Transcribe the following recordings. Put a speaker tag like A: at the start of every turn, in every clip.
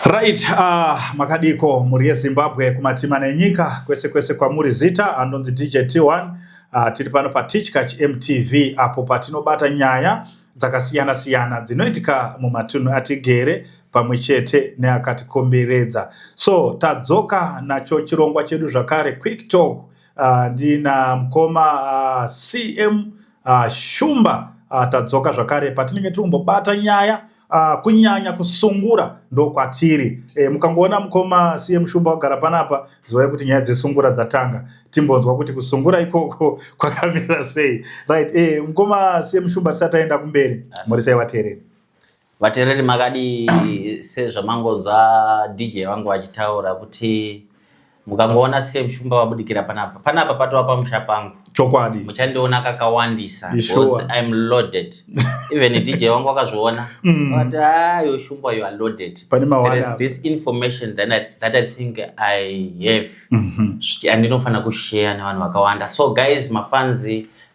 A: Right, makadiko mhuri yeZimbabwe kumatima nenyika kwese kwese kwamuri. Zita anonzi DJ T1. Tiri pano paTichkach MTV apo patinobata nyaya dzakasiyana siyana dzinoitika mumatunhu atigere pamwe chete neakatikomberedza. So tadzoka nacho chirongwa chedu zvakare, Quick Talk. Ndina mukoma CM Shumba. Tadzoka zvakare patinenge tiri kumbobata nyaya, kunyanya kusungura ndokwatiri. Mukangoona mukoma CM Shumba wagara panapa, zivai kuti nyaya dzesungura dzatanga. Timbonzwa kuti kusungura ikoko kwakamira sei. Right, mukoma CM Shumba, tisati taenda kumberi, murisai vateereri.
B: Vateereri, makadi? Sezvamangonzwa DJ vangu vachitaura kuti mukangoona CM Shumba vabudikira panapa, panapa patova pamusha pangu. Muchandiona kakawandisa because I'm loaded. Even DJ wangu wakazviona, vakati, "Ayo Shumba, you are loaded."
A: Pane
B: There is this information that I think I have andinofanira kushare nevanhu vakawanda. So guys, mafans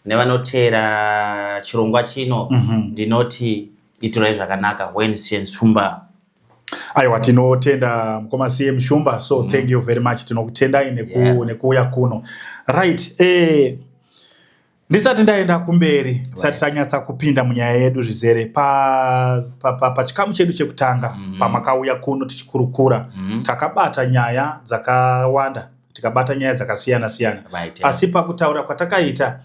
B: nevanoteera chirongwa chino, ndinoti itirai zvakanaka when CM Shumba.
A: Aiwa, tinotenda mukoma CM Shumba. So thank you very much, tinokutendai nekuuya kuno. Right, ndisati ndaenda kumberi, tisati tanyatsa kupinda munyaya yedu zvizere, pachikamu chedu chekutanga pamakauya kuno tichikurukura, takabata nyaya dzakawanda, tikabata nyaya dzakasiyana siyana. Asi pakutaura kwatakaita,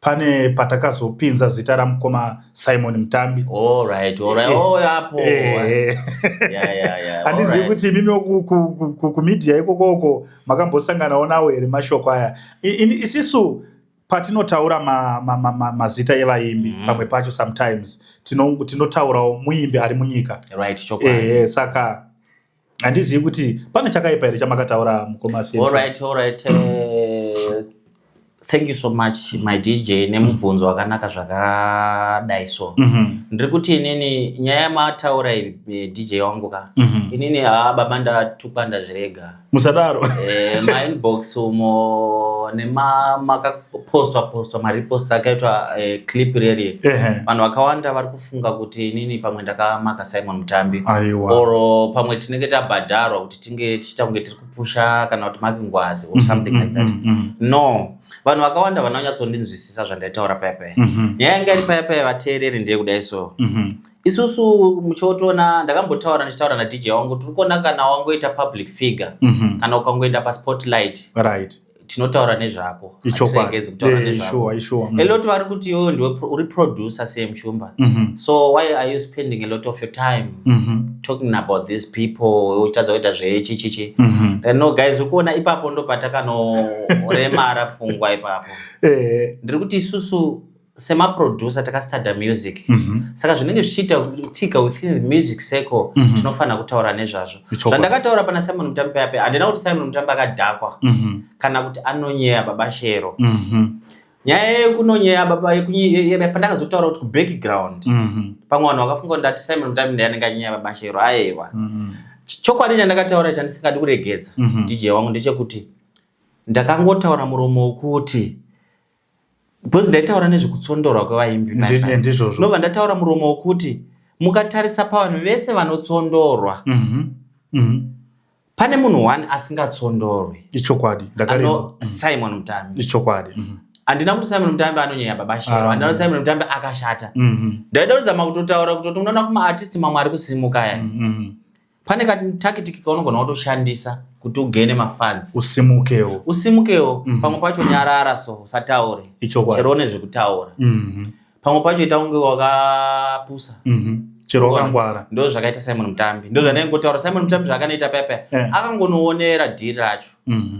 A: pane patakazopinza zita ramukoma Simon Mutambi.
B: All right. Oh, yapo.
A: Handizivi kuti imimi kumedia ikokoko makambosanganawo nawo here mashoko aya. Isisu patinotaura mazita evaimbi, pamwe pacho sometimes tinotaurawo muimbi ari munyika.
B: Right, chokwadi.
A: Saka handizivi kuti pane chakaipa here chamakataura, mukoma CM?
B: All right. Thank you so much, my DJ, nemubvunzo wakanaka zvakadai so. Ndiri kuti inini nyaya yamataura iyi, DJ wangu ka, inini haa baba, ndatukwa, ndazvirega.
A: Musadaro.
B: Mainbox umo nema makapostwa postwa mareposts akaitwa clip reri, vanhu vakawanda vari kufunga kuti inini pamwe ndakamaka Simon Mutambi
A: Aiwa.
B: or pamwe tinenge tabhadharwa kuti tinge tichiita kunge tiri kupusha kana kuti Mark Ngwazi or something like that. No, vanhu vakawanda vanonyatsondinzwisisa zvandaitaura paya paya. Nyaya yanga iri paya paya, vateereri, ndeyekudai so. Isusu muchotoona ndakambotaura, ndichitaura naDJ wangu, tiri kuona kana wangoita public figure, kana ukangoenda paspotlight, tinotaura nezvako. Hatiregedzi kutaura nezvako.
A: Sure, isure.
B: A lot vari kuti iwewe ndiwe uri producer, CM Shumba, so why are you spending a lot of your time talking about these people, uchitadza kuita zvechichichi? No guys, ukuona ipapo ndo patakanoремara pfungwa ipapo. Ndiri kuti isusu semaproducer takastarta music, saka zvinenge zvichiita within the music circle, tinofanira kutaura nezvazvo. Zvandakataura pana Simon Mutambi payape, handina kuti Simon Mutambi akadhakwa kana kuti anonyeya Baba Shero. Nyaya yekunonyeya baba pandakazotaura kuti kubackground, pamwe vanhu vakafunga kuti ndati Simon Mutambi ndiye anenge achinyeya Baba Shero. Aiwa. Chokwadi chandakataura chandisingadi kuregedza, DJ wangu, ndechekuti ndakangotaura muromo wekuti, because ndaitaura nezvekutsondorwa kwevaimbi paya paya.
A: Ndizvozvo.
B: Ndobva ndataura muromo wekuti mukatarisa pavanhu vese vanotsondorwa, pane munhu one asingatsondorwi.
A: Ichokwadi, ndakarinzwa.
B: Simon Mutambi.
A: Ichokwadi.
B: Handina kuti Simon Mutambi anonyeya Baba Shero. Handina kuti Simon Mutambi akashata. Ndaida kuzama kutotaura kutoti unoona kumaartist mamwe ari kusimuka aya, pane katactic kaunogona kutoshandisa kuti ugaine mafans.
A: Usimukewo.
B: Usimukewo. Pamwe pacho nyarara, so usataure. Chero une zvekutaura, pamwe pacho ita kunge wakapusa.
A: Chero wakangwara.
B: Ndo zvakaita Simon Mutambi, ndo zvandaingotaura. Simon Mutambi zvakanoita paya, akangonoonera dhiri racho.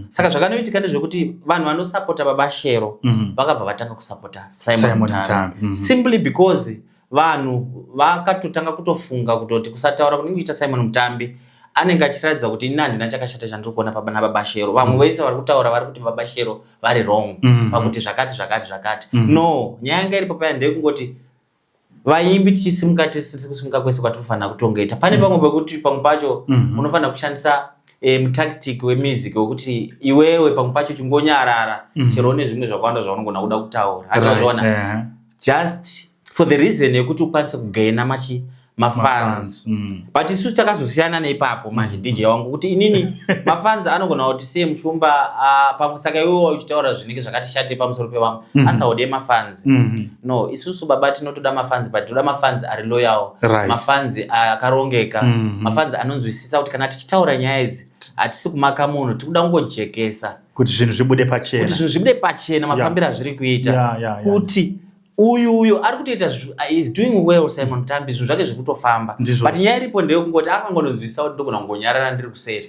B: Saka zvakanoitika ndezvekuti vanhu vanosapota Baba Shero vakabva vatanga kusapota Simon
A: Simon
B: Mutambi,
A: Mutambi.
B: Simply because vanhu vakatotanga kutofunga kutoti kusataura kunenge kuita Simon Mutambi, anenge achiratidza kuti ini handina chakashata chandiri kuona naBaba Shero. Vamwe vese vari kutaura vari kuti Baba Shero vari wrong pakuti zvakati zvakati zvakati. No, nyaya yanga iripo paya ndeyekungoti vaimbi tichisimuka tese, kusimuka kwese kwatinofanira kutongoita, pane pamwe pekuti pamwe pacho unofanira kushandisa mutactic wemusic wekuti iwewe pamwe pacho chingonyarara, chero une zvimwe zvakawanda zvaunogona kuda kutaura. Handazviona. Just for the reason yekuti ukwanise kugaina machi Mafans. But isusu takazosiyana neipapo manje, DJ wangu, kuti inini mafans anogona kuti siye muchumba, ah, pamwe saka iwewo uchitaura zvinenge zvakati shate pamusoro pevamwe, asaude mafans. No, isusu baba tinotoda mafans, but toda mafans ari loyal, mafans akarongeka, mafans anonzwisisa kuti kana tichitaura nyaya idzi hatisi kumaka munhu, tikuda kungojekesa
A: kuti zvinhu zvibude
B: kuti
A: pachena,
B: zvinhu zvibude pachena, mafambiro azviri kuita, kuti uyu ari kutoita is doing well. Simon Mutambi, zvinhu zvake zviri kutofamba.
A: Ndizvo.
B: But nyaya iripo ndeyekungoti akangononzwisisa kuti ndogona kungonyarara ndiri kuseri,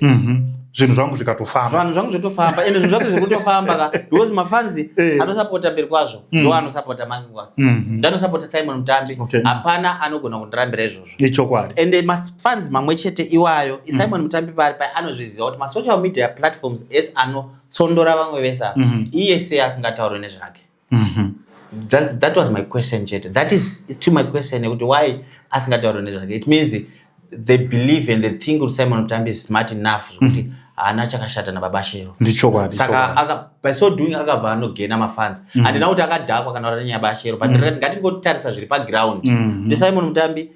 A: Zvinhu zvangu zvikatofamba.
B: Vanhu zvangu zvotofamba, ende zvinhu zvake zviri kutofamba ka, because mafans anosapota mberi kwazvo ndo anosapota Mangwas, ndo anosapota Simon Mutambi. Hapana anogona kundirambira izvozvo.
A: Ichokwadi.
B: Ende mafans mamwe chete iwayo, Simon Mutambi pari pai anozviziva kuti masocial media platforms ese anotsondora vamwe vese ava, iye sei asingataurwi nezvake? That was my question chete. That is to my question yekuti why asingataurwi nezvake. It means they believe and they think kuti Simon Mutambi is smart enough zvekuti haana chakashata nababa Shero.
A: Ndichokwadi.
B: Saka by so doing akabva anogena mafans. Handina kuti akadhakwa kana kuti anyaya Shero, but ngatingotarisa zviri paground, kuti Simon Mutambi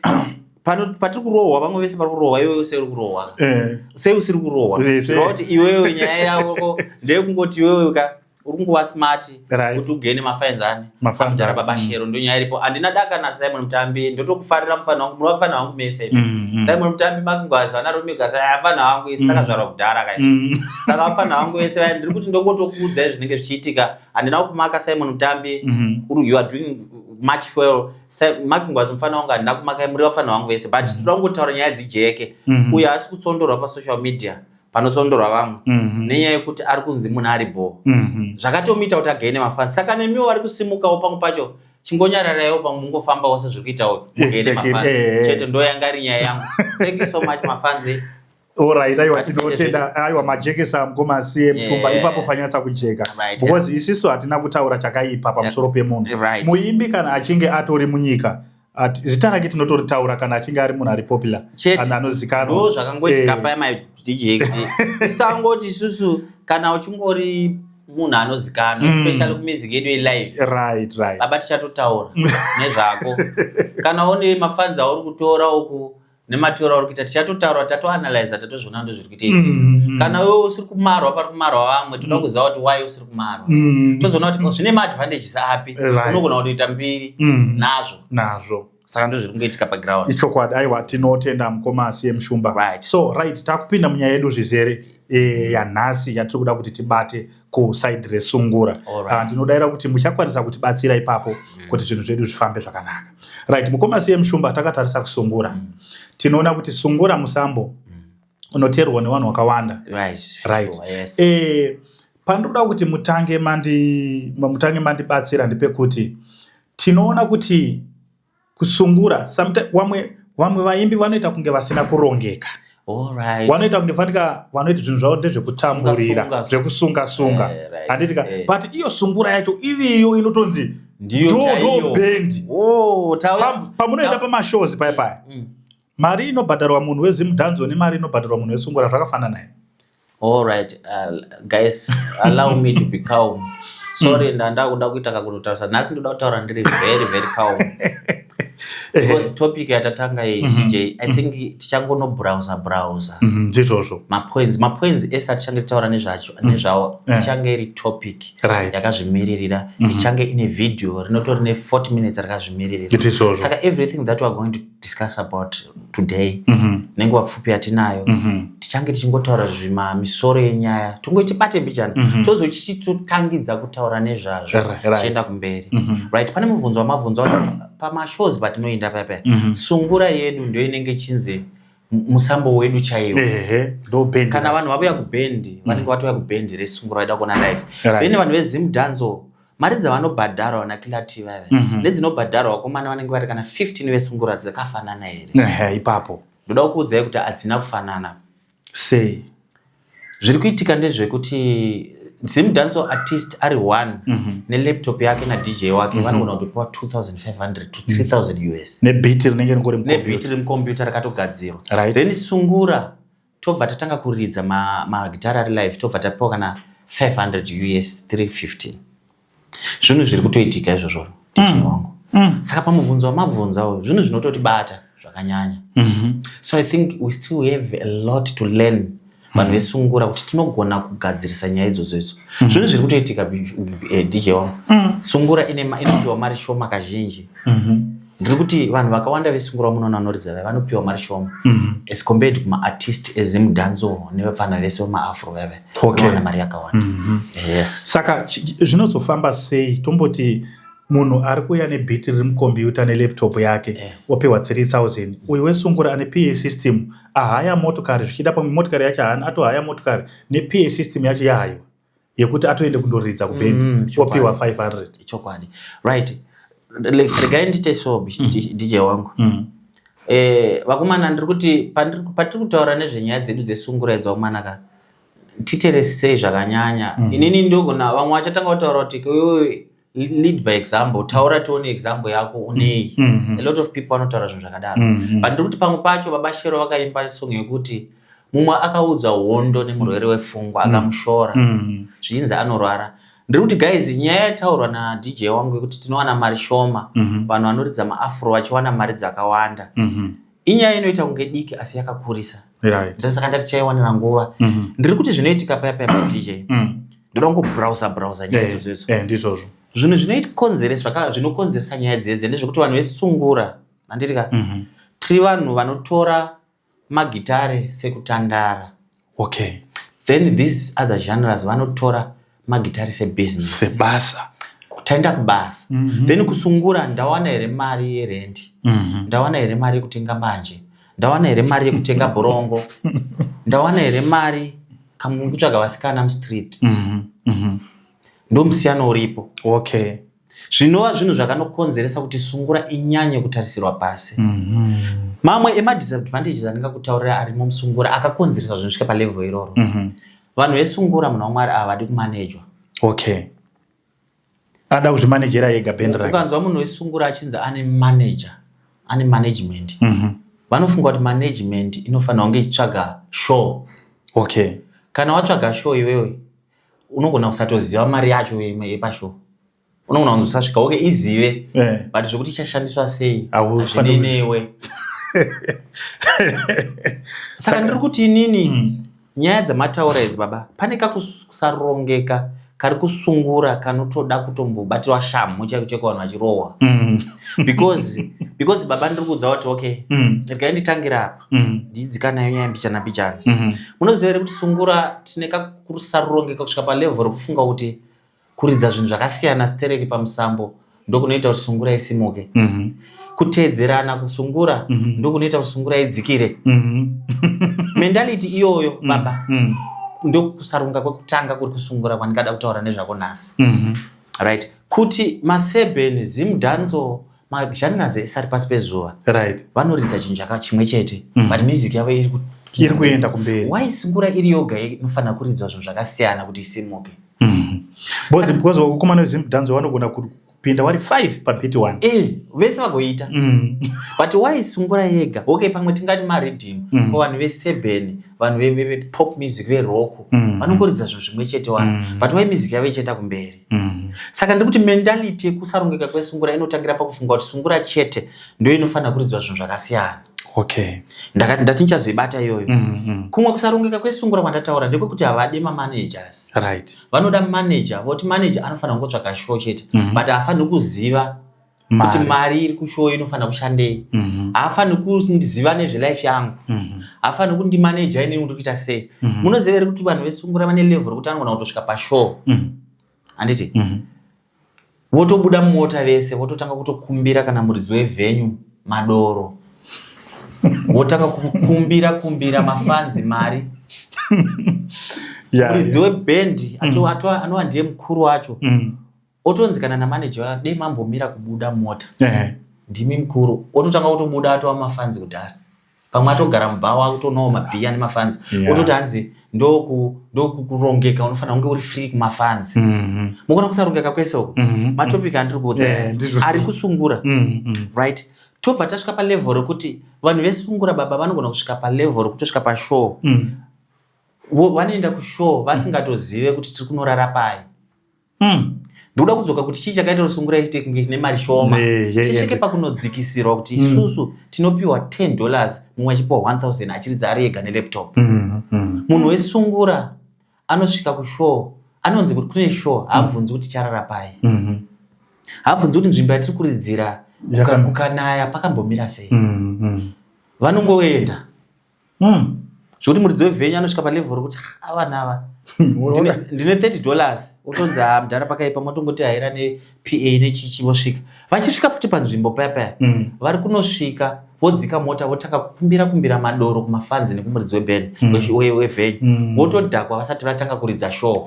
B: patiri kurohwa, vamwe vese vari kurohwa, iwewe sei uri kurohwa? Sei usiri kurohwa? Zvireva kuti iwewe nyaya yako ndeyekungoti iwewe ka uri kungova smart kuti ugene mafans ani?
A: Mafans
B: Amujara
A: ani.
B: baba Shero. Ndo nyaya iripo. Handina daka naSimon Mutambi, ndotokufarira mufana wangu, muri vafana wangu mese. Simon Mutambi, Makingwazi, vana Romigasi, afana wangu isi takazvarwa kudhara kaisi. Saka vafana vangu vese vaya, ndiri kuti ndongotokuudzai zvinenge zvichiitika. Handina kumaka Simon Mutambi. You are doing much well. Makingwazi mufana wangu, handina kumaka, muri vafana vangu vese, but toda kungotaura nyaya dzijeke. Uyo asi kutsondorwa pasocial media panotsondorwa vamwe nenyaya yekuti ari kunzi munhu ari bho, zvakatomuita kuti againe mafans. Saka nemiwo vari kusimukawo, pamwe pacho chingonyararaiwo, pamwe mungofambawo sezviri kuitawo, mugaine mafans. Chete, ndo yanga iri nyaya yangu. Thank you so much, mafans.
A: Alright, aiwa,
B: Ngatifike.
A: Tinotenda. Aiwa, majekesa mukoma siye Mushumba. Ipapo panyatsa kujeka, because isisu hatina kutaura chakaipa pamusoro pemunhu. Muimbi kana achinge atori munyika, zita rake tinotoritaura kana achinge ari munhu ari popular
B: Chete.
A: kana anozikanwa.
B: Ndo zvakangoitika paya, my DJ, kuti tisangoti isusu kana uchingori munhu anozikanwa, especially kumusic yedu yelive, baba, tichatotaura nezvako. Kana une mafans auri kutora uku nematora auri kuita, tichatotaura, tatoanalyza, tatozviona ndo zviri kutoitika. Kana iwe usiri kumarwa pari kumarwa vamwe, toda kuziva kuti why usiri kumarwa. Tozoona kuti zvine maadvantages api. Unogona kutoita mbiri nazvo.
A: Nazvo.
B: Saka ndo zviri kungoitika paground.
A: Ichokwadi. Aiwa, tinotenda mukoma siye Mushumba. So right, takupinda munyaya yedu zvizere yanhasi yatiri kuda kuti tibate kuside resungura. Ah, ndinodayira kuti muchakwanisa kutibatsira ipapo kuti zvinhu zvedu zvifambe zvakanaka. Right, mukoma siye Mushumba, takatarisa kusungura, tinoona kuti sungura musambo unoteerwa nevanhu vakawanda.
B: Sure, yes.
A: Pandinoda kuti mutange mandibatsira ndepekuti tinoona kuti kusungura vamwe vaimbi vanoita kunge vasina kurongeka. Vanoita kunge fanika vanoita zvinhu zvavo ndezvekutamburira,
B: Sunga, sunga.
A: zvekusunga sunga. Handitika? But iyo sungura yacho iriyo inotonzi
B: Ndiyo
A: ndo
B: chaiyo.
A: ndo bhendi.
B: Oh,
A: Pamunoenda pamashows paya paya, mari inobhadharwa munhu weZimdancehall nemari inobhadharwa munhu wesungura zvakafanana here?
B: All right, guys, allow me to be calm. Sorry, ndanda kuda kuita kakutotaurisa. Nhasi ndoda kutaura ndiri very very calm. Because topic yatatanga iyi, DJ, I think tichangono browser browser.
A: Ndizvozvo.
B: Mapoints ese atichange taura nezvacho, nezvawo, ichange iri topic yakazvimiririra, ichange ine video rinotori ne 40 minutes rakazvimiririra.
A: Ndizvozvo.
B: Saka everything that we are going to discuss about today, nenguva pfupi yatinayo, tichange tichingotaura zvimamisoro yenyaya, tongoti bate mbijana, tozochichitotangidza kutaura nezvazvo, tichienda kumberi. Right, pane mubvunzo wamabvunzo kuti pamashows patinoenda paya paya, sungura yedu ndio inenge ichinzi musambo wedu chaiwo.
A: Ehe, ndo bhendi
B: Kana
A: racho.
B: vanhu vauya kubhendi, vanenge vatouya kubhendi resungura, vaida kuona live. Then vanhu veZimdancehall, mari dzavanobhadharwa vana Kilati vaya nedzinobhadharwa vakomana vanenge vari kana 15 vesungura dzakafanana here?
A: Ehe, ipapo.
B: Ndoda kukuudzai kuti hadzina kufanana.
A: Sei?
B: Zviri kuitika ndezvekuti Zimdancehall artist ari one nelaptop yake naDJ wake vanogona kutopiwa 2500 to 3000 US
A: nebeat rinenge ringori
B: nebeat
A: mucomputer.
B: Remucomputer rakatogadzirwa. Then sungura tobva tatanga kuridza magitari ari live, tobva tapiwa kana 500 US, 315. Zvinhu zviri kutoitika izvozvo, DJ wangu. Saka pamubvunzo wamabvunzawo, zvinhu zvinototibata. Zvakanyanya. So I think we still have a lot to learn, vanhu vesungura, kuti tinogona kugadzirisa nyaya idzodzo idzo. Zvinhu zviri kutoitika, DJ wangu, sungura inopiwa mari shoma kazhinji. Ndiri kuti vanhu vakawanda vesungura munoona vanoridza vaya vanopiwa mari shoma as compared kumaartist eZimdancehall nevapfana vese vemaafro veve vanowana mari yakawanda, yes.
A: Saka zvinozofamba sei? Tomboti munhu ari kuuya nebeat riri mukombiyuta nelaptop yake, opiwa 3000. Uyu wesungura ane PA system, ahaya motokari, zvichida pamwe motokari yacho haana, atohaya motokari nePA system yacho yahayiwa yekuti atoende kundoridza kubhendi, opiwa 500.
B: Chokwadi, right. Regai ndite so, DJ wangu. Vakomana, ndiri kuti patiri kutaura nezvenyaya dzedu dzesungura idzi, vakomana ka, titeresei zvakanyanya. Inini ndogona, vamwe vachatanga kutaura kuti, "Iwewe, lead by example, taura tione example yako unei." A lot of people vanotaura zvinhu zvakadaro. But ndiri kuti pamwe pacho Baba Shero vakaimba song yekuti mumwe akaudzwa hondo nemurwere wepfungwa, akamushora, zvichinzi anorwara. Ndiri kuti guys, nyaya yataurwa naDJ wangu yekuti tinowana mari shoma, vanhu vanoridza maafro vachiwana mari dzakawanda, inyaya inoita kunge diki asi yakakurisa. Ndosaka ndati chaiwanira nguva. Ndiri kuti zvinoitika paya paya paDJ, ndoda kungobrowsa browsa nyaya idzodzo idzo.
A: Ndizvozvo.
B: Zvinhu zvinokonzeresa nyaya dzedze ndezvekuti vanhu vesungura, handiti ka, tiri vanhu vanotora magitare sekutandara. Then these other genres vanotora magitare sebusiness.
A: Sebasa.
B: Taenda kubasa. Then kusungura, ndawana here mari yerendi? Ndawana here mari yekutenga mbanje? Ndawana here mari yekutenga bhorongo? Ndawana here mari kamwe kutsvaga vasikana mustreet? Ndo musiyano uripo. Zvinova zvinhu zvakanokonzeresa kuti sungura inyanye kutarisirwa pasi. Mamwe emadisadvantages andingakutaurira arimo musungura akakonzeresa zvinosvika palevel iroro, vanhu vesungura, munhu waMwari, havadi kumanejwa.
A: Okay, ada kuzvimanejera ega bhendi rake.
B: Ukanzwa munhu wesungura achinzi ane manager, ane management, vanofunga kuti management inofanira kunge ichitsvaga show. Kana watsvaga show iwewe, unogona kusatoziva mari yacho yepashow, unogona kunzi usasvika. Okay, izive, but zvekuti ichashandiswa sei,
A: Haufaniri.
B: Hazvinei newe. Saka ndiri kuti inini, nyaya dzamataura idzi, baba, pane kakusarongeka kari kusungura kanotoda kutombobatirwa shamhu chaiko chaiko, vanhu vachirohwa, because baba, ndiri kuudza kuti okay, regai nditangira apa, ndidzika nayo nyaya mbichana mbichana. Munoziva here kuti sungura tine kakusarongeka kusvika palevel rekufunga kuti kuridza zvinhu zvakasiyana stereki pamusambo ndokunoita kuti sungura isimuke, kuteedzerana kusungura ndokunoita kuti sungura idzikire? Mentality iyoyo, baba, ndokusarunga kwekutanga kuri kusungura kwandingada kutaura nezvako nhasi. Right, kuti maseben, Zimdancehall, magenres ese ari pasi pezuva, vanoridza chinhu chimwe chete, but music yavo iri
A: Iri kuenda kumberi.
B: Why sungura iri yoga inofanira kuridzwa zvinhu zvakasiyana kuti isimuke?
A: Because vakomana veZimdancehall vanogona kupinda vari 5 pabeat 1.
B: Vese vagoita, but why sungura yega? Okay, pamwe tingati mariddim. Ko vanhu veseben, vanhu vepop music, verock, vanongoridza zvinhu zvimwe chete wani, but why music yavo ichienda kumberi? Saka ndiri kuti mentality yekusarongeka kwesungura inotangira pakufunga kuti sungura chete ndo inofanira kuridzwa zvinhu zvakasiyana. Ndakati ndati ndichazoibata iyoyo. Kumwe kusarongeka kwesungura kwandataura ndekwekuti havadi mamanagers. Vanoda manager, voti manager anofanira kungotsvaga show chete, but haafaniri kuziva kuti
A: Mari.
B: Mari iri kushow inofanira kushandei. Haafaniri kundiziva nezvelife yangu. Haafaniri kundimaneja inini kuti kuita sei. Munoziva here kuti vanhu vesungura vane level rekuti anogona kutosvika pashow, handiti, votobuda mumota vese, vototanga kutokumbira kana muridzi wevenue madoro, votanga kukumbira kumbira mafans mari, muridzi webhendi anova ndiye mukuru wacho, otonzi kana namaneja, "Dei mambomira kubuda mota, ndimi mukuru." Ototanga kutobuda atova mafans kudhara, pamwe atogara mubhawa akutonawo mabhiya nemafans. Ototi hanzi ndokurongeka, unofanira kunge uri free kumafans. Mukona kusarongeka kwese uko? Matopic andiri kuudza
A: Ndizvo.
B: ari kusungura. Right, tobva tasvika palevel rekuti vanhu vesungura, baba, vanogona kusvika palevel rekutosvika pashow, vanoenda kushow vasingatozive kuti tiri kunorara pai. Ndikuda kudzoka kuti chii chakaita kuti sungura iite kunge ine mari shoma. Tisvike pakunodzikisirwa kuti isusu tinopiwa $10, mumwe achipiwa 1000 achiridza ari ega nelaptop. Munhu wesungura anosvika kushow, anonzi kuti kune show, haabvunzi kuti charara pai, haabvunzi kuti nzvimbo yatiri kuridzira kukanaya pakambomira sei. Vanongoenda zvekuti muridzi wevenue anosvika palevel rekuti, "Ah, vana ava, ndine $30." Otonzi, "Ha, mudhara, pakaipa." Matongoti haira nePA nechichi, vosvika. Vachisvika futi panzvimbo paya paya, vari kunosvika, vodzika mota, votanga kukumbira kumbira madoro kumafans nekumuridzi weband, wevenue. Votodhakwa vasati vatanga kuridza show.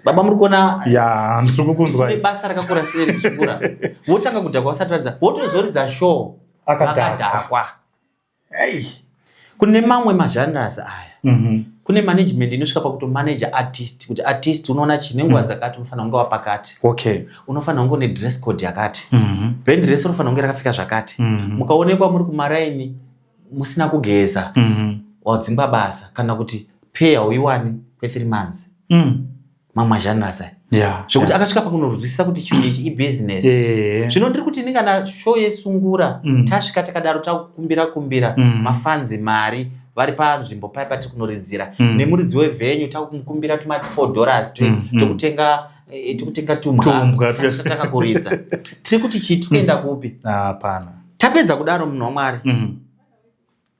B: Baba, muri kuona?
A: Ya, ndiri kukunzwa.
B: Tine basa rakakura sei kusungura. Votanga kudhakwa vasati varidza, votozoridza show
A: Akadhakwa.
B: vakadhakwa.
A: Hey.
B: Kune mamwe magenres aya, kune management inosvika pakutomanaja artist, kuti artist, unoona chine nguva dzakati unofanira kunge wapakati, unofanira kunge une dress code yakati, band rese rinofanira kunge rakapfeka zvakati. Mukaonekwa muri kumaraini musina kugeza, wadzingwa basa, kana kuti pay hauiwani kwe3 months. Mamwe magenres aya, zvekuti akasvika pakunorwisisa kuti chinhu ichi ibusiness. Zvino ndiri kuti ini kana show yesungura, tasvika takadaro, takukumbira kumbira mafans mari vari panzvimbo paya patiri kunoridzira, nemuridzi wevenue takumukumbira tuma $4 tokutenga tumbwa
A: Tumbwa.
B: tisati tatanga kuridza. Tiri kuti chii? Tikuenda kupi?
A: Hapana.
B: Tapedza kudaro, munhu waMwari,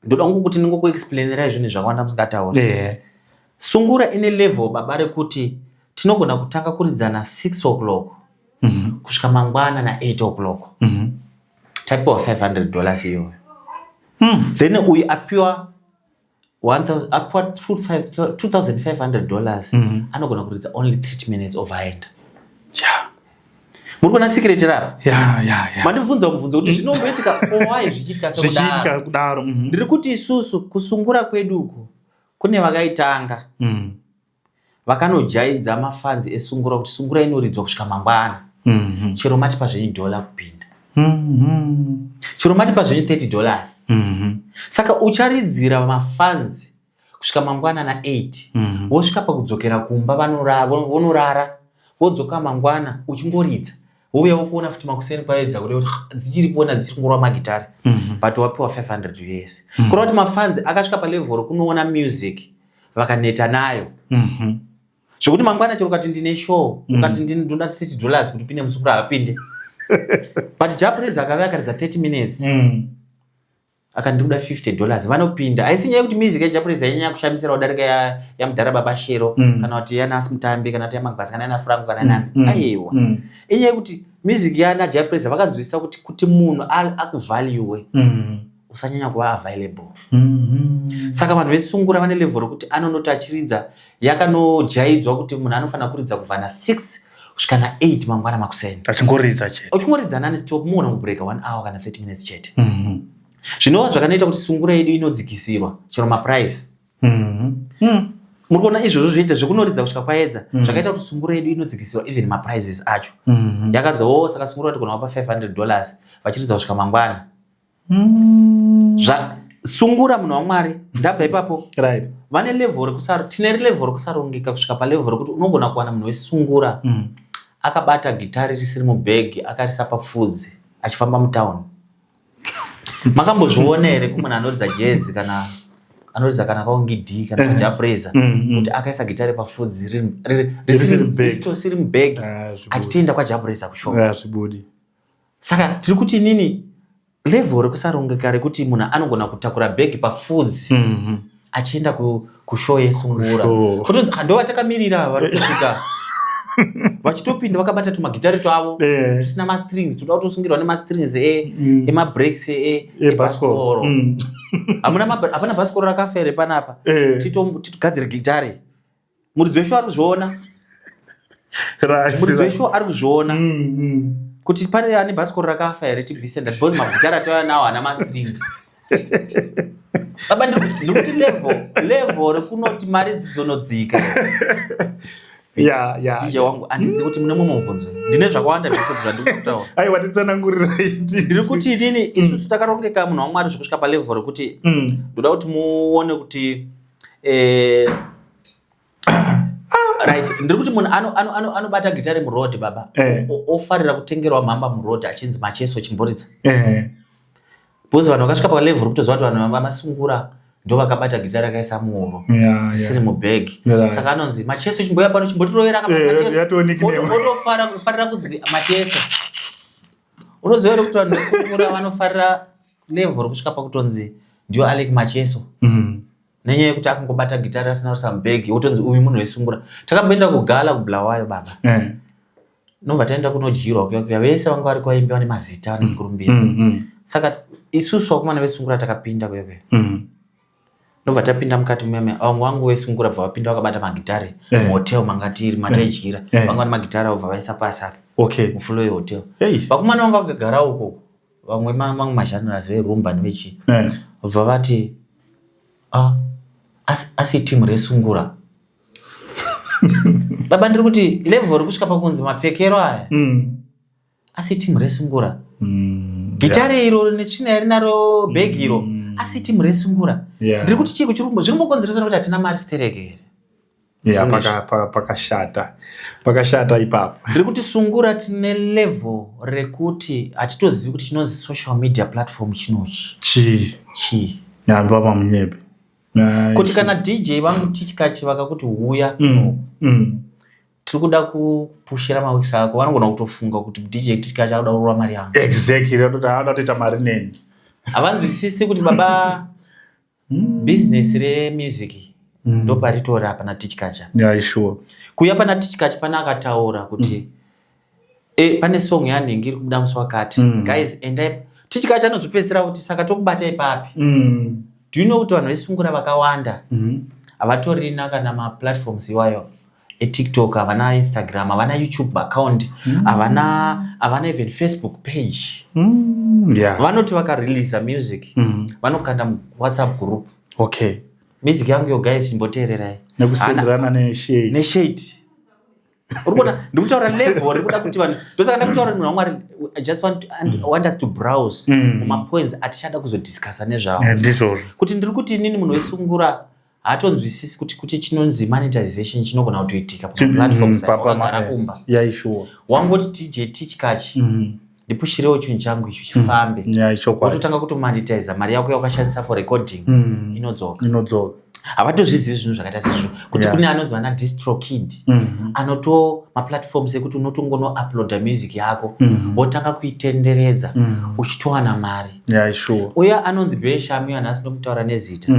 B: ndoda kungu kuti ndingokuexplainerai zvinhu zvakawanda musingatauri. Sungura ine level, baba, rekuti tinogona kutanga kuridza na6 o'clock kusvika mangwana na8 o'clock. Tapiwa $500 iyoyo. Then uyu apiwa 1000, apiwa $2500, anogona kuridza only 30 minutes, ovaenda. Muri kuona secret rapa?
A: Ya.
B: Mandibvunza mubvunzo kuti zvinomboitika, owai zvichiitika sekudaro.
A: Zvichiitika kudaro.
B: Ndiri kuti isusu kusungura kwedu uku kune vakaitanga, vakanojaidza mafans esungura kuti sungura inoridzwa kusvika mangwana, chero matipa zvenyu dhola kupinda, chero matipa zvenyu $30. Saka ucharidzira mafans kusvika mangwana na8, wosvika pakudzokera kumba, vonorara, vodzoka mangwana, uchingoridza, wouya wokuona futi makuseni kwaedza kuti dzichiri kuona dzichiri kungorwa magitari, but wapiwa 500 US. Kureva kuti mafans akasvika palevel rekunoona music vakaneta nayo, zvekuti mangwana chero ukati ndine show, ukati ndinoda $30 kuti upinde musungura, hapinde. But Jah Prayzah akave akaridza 30 minutes, akati ndikuda $50, vanopinda. Haisi nyaya yekuti music yaJah Prayzah yanyanya kushamisira kudarika yamudhara Baba Shero, kana kuti yanasi Mutambi, kana kuti yaMagwasi, kana yana Franco, kana nani. Aiwa, inyaya yekuti music yana Jah Prayzah vakanzwisisa kuti munhu akuvaluewe, usanyanya kuva available. Saka vanhu vesungura vane level rekuti anonoti achiridza, yakanojaidzwa kuti munhu anofanira kuridza kubva na6 kusvika na8 mangwana makuseni.
A: Achingoridza chete.
B: Uchingoridza nani stop, muona kubreaka 1 hour kana 30 minutes chete. Zvinova zvakanoita kuti sungura yedu inodzikisirwa chero maprice. Muri kuona izvozvo zvoita zvekunoridza kusvika kwaedza, zvakaita kuti sungura yedu inodzikisirwa even maprices acho. Yakadzi o, saka sungura tigona kupa $500 vachiridza kusvika mangwana. Sungura, munhu waMwari, ndabva ipapo. Vane level rekusaro, tine level rekusarongeka kusvika palevel rekuti unogona kuwana munhu wesungura akabata gitari risiri mubhegi, akarisa papfudzi, achifamba mutauni. Makambozviona here kumunhu anoridza jazz, kana anoridza kana kaUngi D kana Jah Prayzah, kuti akaisa gitari pafudzi
A: Risiri mubhegi.
B: Risiri mubhegi,
A: Ah, zvibudi.
B: achitoenda kwaJah Prayzah kushow?
A: Ah, zvibudi.
B: Saka tiri kuti inini level rekusarongeka rekuti munhu anogona kutakura bhegi pafudzi achienda kushow yesungura,
A: Kushow.
B: kutonzi, "Ah, ndo vatakamirira, vari kutosvika," vachitopinda vakabata tumagitari twavo tusina mastrings, toda kutosungirwa nemastrings emabreaks
A: Ebhasikoro.
B: ebhasikoro. Hamuna hapana bhasikoro rakafa here panapa? Titogadzire gitari. Muridzi weshow ari kuzviona. Muridzi weshow ari kuzviona kuti pane ane bhasikoro rakafa here, tibvise ndati, because magitari atauya nawo haana mastrings. Baba, ndiri kuti level rekunoti mari dzizonodzika.
A: Ya.
B: DJ wangu, handizivi kuti mune mumwe mubvunzo. Ndine zvakawanda zvese zvandiri kutaura.
A: Aiwa, titsanangurirai.
B: Ndiri kuti inini isusu takarongeka, munhu waMwari, zvekusvika palevel rekuti ndoda kuti muone kuti Right, ndiri kuti munhu anobata gitare muroad, baba, ofarira kutengerwa mhamba muroad achinzi, "Macheso, chimboridza," because vanhu vakasvika palevel rekutoziva kuti vanhu vamasungura ndo vakabata gitare rakaisa muhuro risiri mubhegi. Saka anonzi, "Macheso, chimboya pano, chimbotirovera."
A: Yatoo nickname.
B: Otofarira kunzi Macheso. Unoziva here kuti vanhu vesungura vanofarira level rekusvika pakutonzi ndiyo Alec Macheso, nenyaya yekuti akangobata gitare asina kuisa mubhegi, otonzi uyu munhu wesungura? Takamboenda kugala kuBulawayo, baba. Nobva taenda kunodyirwa kuya kuya, vese vanga vari kwaimbiwa nemazita vane mukurumbira. Saka isusu vakomana vesungura takapinda kuya kuya. Nobva tapinda mukati muyame, vamwe vangu vesungura bva vapinda vakabata magitare. Muhotel manga tiri mataidyira, vanga vane magitare, vobva vaisa pasi apa mufloor yehotel. Vakomana vanga vakagara uko, vamwe mamwe magenres verumba nevechi, vobva vati, "Ah, asi timu resungura, baba." Ndiri kuti level rekusvika pakunzi mapfekero aya, asi timu resungura, gitare iro netsvina yarinaro, bhegi iro, asi timu resungura. Ndiri kuti chiko chirumbo zvinombokonzeresa nekuti hatina mari stereke here?
A: Yeah, pakashata, pakashata ipapo.
B: Ndiri kuti sungura tine level rekuti hatitozivi kuti chinonzi social media platform chinochi
A: Chii?
B: Chii?
A: Nyamba pamunyepe.
B: Kuti kana DJ vangu Tichkachi vakakuti, "Huya, tiri kuda kupushira maworks ako," vanogona kutofunga kuti DJ Tichkachi akuda kurova mari yangu.
A: Exactly, atoti haada kutoita mari neni.
B: Havanzwisisi kuti, baba, bhizinesi remusic ndoparitori hapana Tichkacha.
A: Yeah, sure.
B: Kuuya pana Tichkachi pana akataura kuti pane song yanhingi iri kubuda musi wakati. Guys, endai. Tichkachi anozopedzisira kuti, "Saka tokubatai papi?" Do you know kuti vanhu vesungura vakawanda havatorina kana maplatforms iwayo eTikTok, havana Instagram, havana YouTube account, havana even Facebook page? Vanoti vakareleasa music, vanokanda muWhatsApp group, "Music yangu yo, guys, chimboteererai."
A: Nekusenderana neshade.
B: Neshade. Uri kuona ndikutaura level rekuda kuti vanhu, ndosaka ndakutaura, munhu waMwari, I just want us to browse mumapoints atichada kuzodiscussa nezvavo.
A: Ndizvozvo.
B: Kuti ndiri kuti inini munhu wesungura haatonzwisisi kuti chinonzi monetization chinogona kutoitika pamaplatforms wakagara kumba.
A: Yeah, sure.
B: Wangoti, "DJ Tichkachi, ndipushirewo chinhu changu icho chifambe,"
A: Yeah, chokwadi.
B: wototanga kutomonetiza mari yako yakashandisa for recording, inodzoka.
A: Inodzoka.
B: Havatozvizivi zvinhu zvakaita sezvo kuti kune anonzi vana DistroKid, anoto maplatforms ekuti unotongonouploada music yako, wotanga kuitenderedza, uchitowana mari.
A: Yeah, sure.
B: Uye anonzi Beshami, nhasi ndomutaura nezita.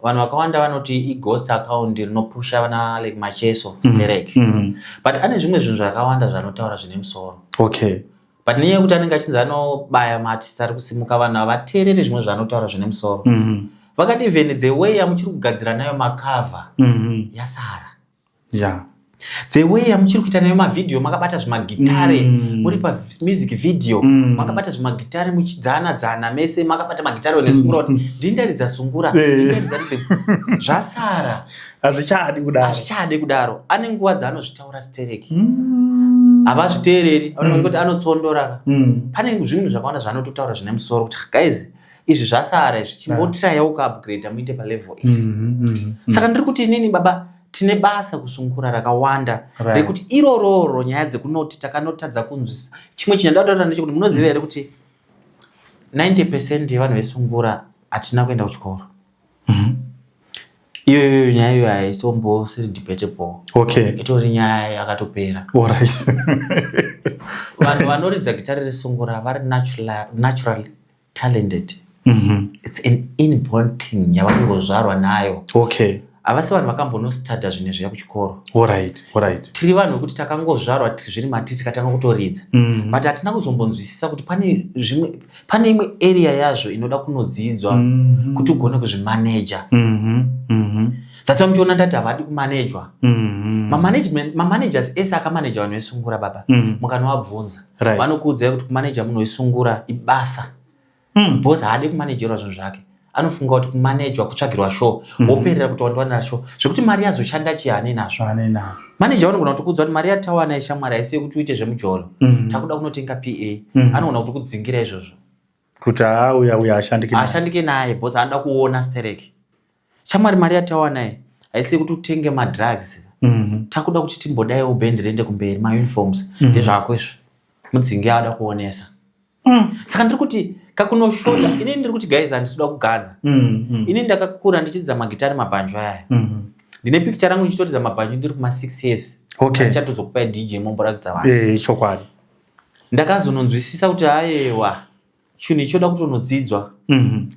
B: Vanhu vakawanda vanoti ighost account rinopusha vana like Macheso sterek, but ane zvimwe zvinhu zvakawanda zvanotaura zvine musoro. But nenyaya yekuti anenge achinzi anobaya maartist ari kusimuka, vanhu havateereri zvimwe zvaanotaura zvine musoro. Vakati even the way yamuchiri kugadzira nayo macover yasara. The way yamuchiri kuita nayo mavhidhiyo, makabata zvimagitare, muri pamusic video, makabata zvimagitare muchidzana dzana mese, makabata magitare nesungura, kuti ndindaridza sungura, ndindaridza rhythm, zvasara.
A: Hazvichadi kudaro.
B: Hazvichade kudaro. Ane nguva dzaanozvitaura stereki, havazviteereri. Kuti anotsondora, pane zvinhu zvakawanda zvaanototaura zvine musoro kuti, "Guys, izvi zvasara izvi, chimbotiraiwo kuupgrade muite palevel iyi." Saka ndiri kuti inini, baba, tine basa kusungura rakawanda, rekuti irororo nyaya dzekunoti takanotadza kunzwisisa. Chimwe chinhu ndadaura ndechekuti munoziva here kuti 90% yevanhu vesungura hatina kuenda kuchikoro? Iyoyo nyaya iyoyo haisombosiri debatable. Itori nyaya yakatopera. Vanhu vanoridza gitare resungura vari naturally talented. It's an inborn thing yavakangozvarwa nayo. Havasi vanhu vakambonostadha zvinhu zviya kuchikoro. Tiri vanhu vekuti takangozvarwa zviri matiri, tikatanga kutoridza, but hatina kuzombonzwisisa kuti pane zvimwe, pane imwe area yazvo inoda kunodzidzwa kuti ugone kuzvimaneja. That's why muchiona ndati havadi kumanejwa. Mamanagers ese akamaneja vanhu vesungura, baba, mukanovabvunza, vanokuudzai kuti kumaneja munhu wesungura ibasa, because haadi kumanejerwa zvinhu zvake. Anofunga kuti kumanejwa kutsvagirwa show, woperera kuti wandiwanira show, zvekuti mari yazoshanda chii haane nazvo.
A: Ane nazvo.
B: Maneja vanogona kutokuudza kuti mari yatawana ishamwari haisi yekuti uite zvemujolo, takuda kunotenga PA. Anogona kutokudzingira izvozvo.
A: Kuti haa, uya uya ashandike naye.
B: Ashandike naye because anoda kuona stereki. Shamwari, mari yatawana iyi haisi yekuti utenge madrugs. Takuda kuti timbodaiwo bhendi riende kumberi, mauniforms ndezvako izvo, mudzinge ada kuonesa. Saka ndiri kuti kakunoshota, inini ndiri kuti, guys, handisi kuda kugadza. Inini ndakakura ndichiridza magitari, mabhanjo ayaya. Ndine pikicha rangu ndichitoridza mabhanjo ndiri kuma 6 years. Ndichatozokupai, DJ, momboratidza vanhu.
A: Chokwadi.
B: Ndakazononzwisisa kuti ayewa, chinhu ichoda kutonodzidzwa.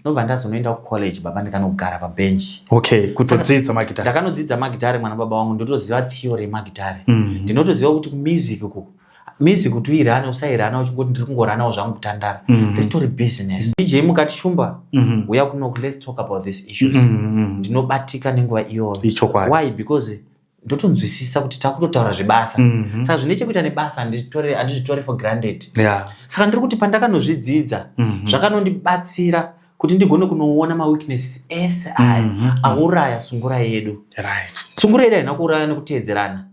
B: Nobva ndazonoenda kucollege, baba, ndikanogara pabhenji.
A: Okay, kutodzidza magitari.
B: Ndakanodzidza magitari, mwana baba wangu. Ndotoziva theory yemagitari. Ndinotoziva kuti kumusic uku, music kuti uirane usairana uchingoti ndiri kungoranawo zvangu kutandara, ritori business. DJ mukati, "Shumba, uya kunoku, let's talk about these issues," ndinobatika nenguva iyoyo. Why? Because ndotonzwisisa kuti takutotaura zvebasa. Saka zvine chekuita nebasa handizvitori for granted. Saka ndiri kuti pandakanozvidzidza, zvakanondibatsira kuti ndigone kunoona maweaknesses ese aya auraya sungura yedu. Sungura yedu haina kuuraya nekuteedzerana,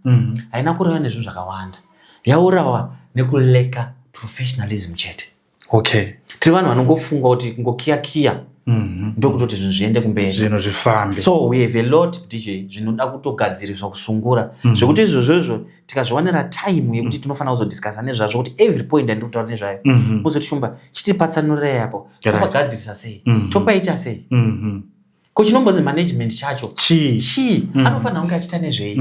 B: haina kuuraya nezvinhu zvakawanda, yaurawa nekulacka professionalism chete. Tiri vanhu vanongofunga kuti kungokiyakiya ndokutoti zvinhu zviende kumberi.
A: Zvinhu zvifambe.
B: So we have a lot, DJ, zvinoda kutogadziriswa kusungura, zvekuti izvozvozvo tikazviwanira time yekuti tinofanira kuzodiscussa nezvazvo, kuti every point yandiri kutaura nezvayo, muzoti, "Shumba, chitipatsanurei apo." Topagadzirisa sei? Topaita sei? Ko chinombonzi management chacho
A: Chii?
B: chii? Anofanira kunge achiita nezvei?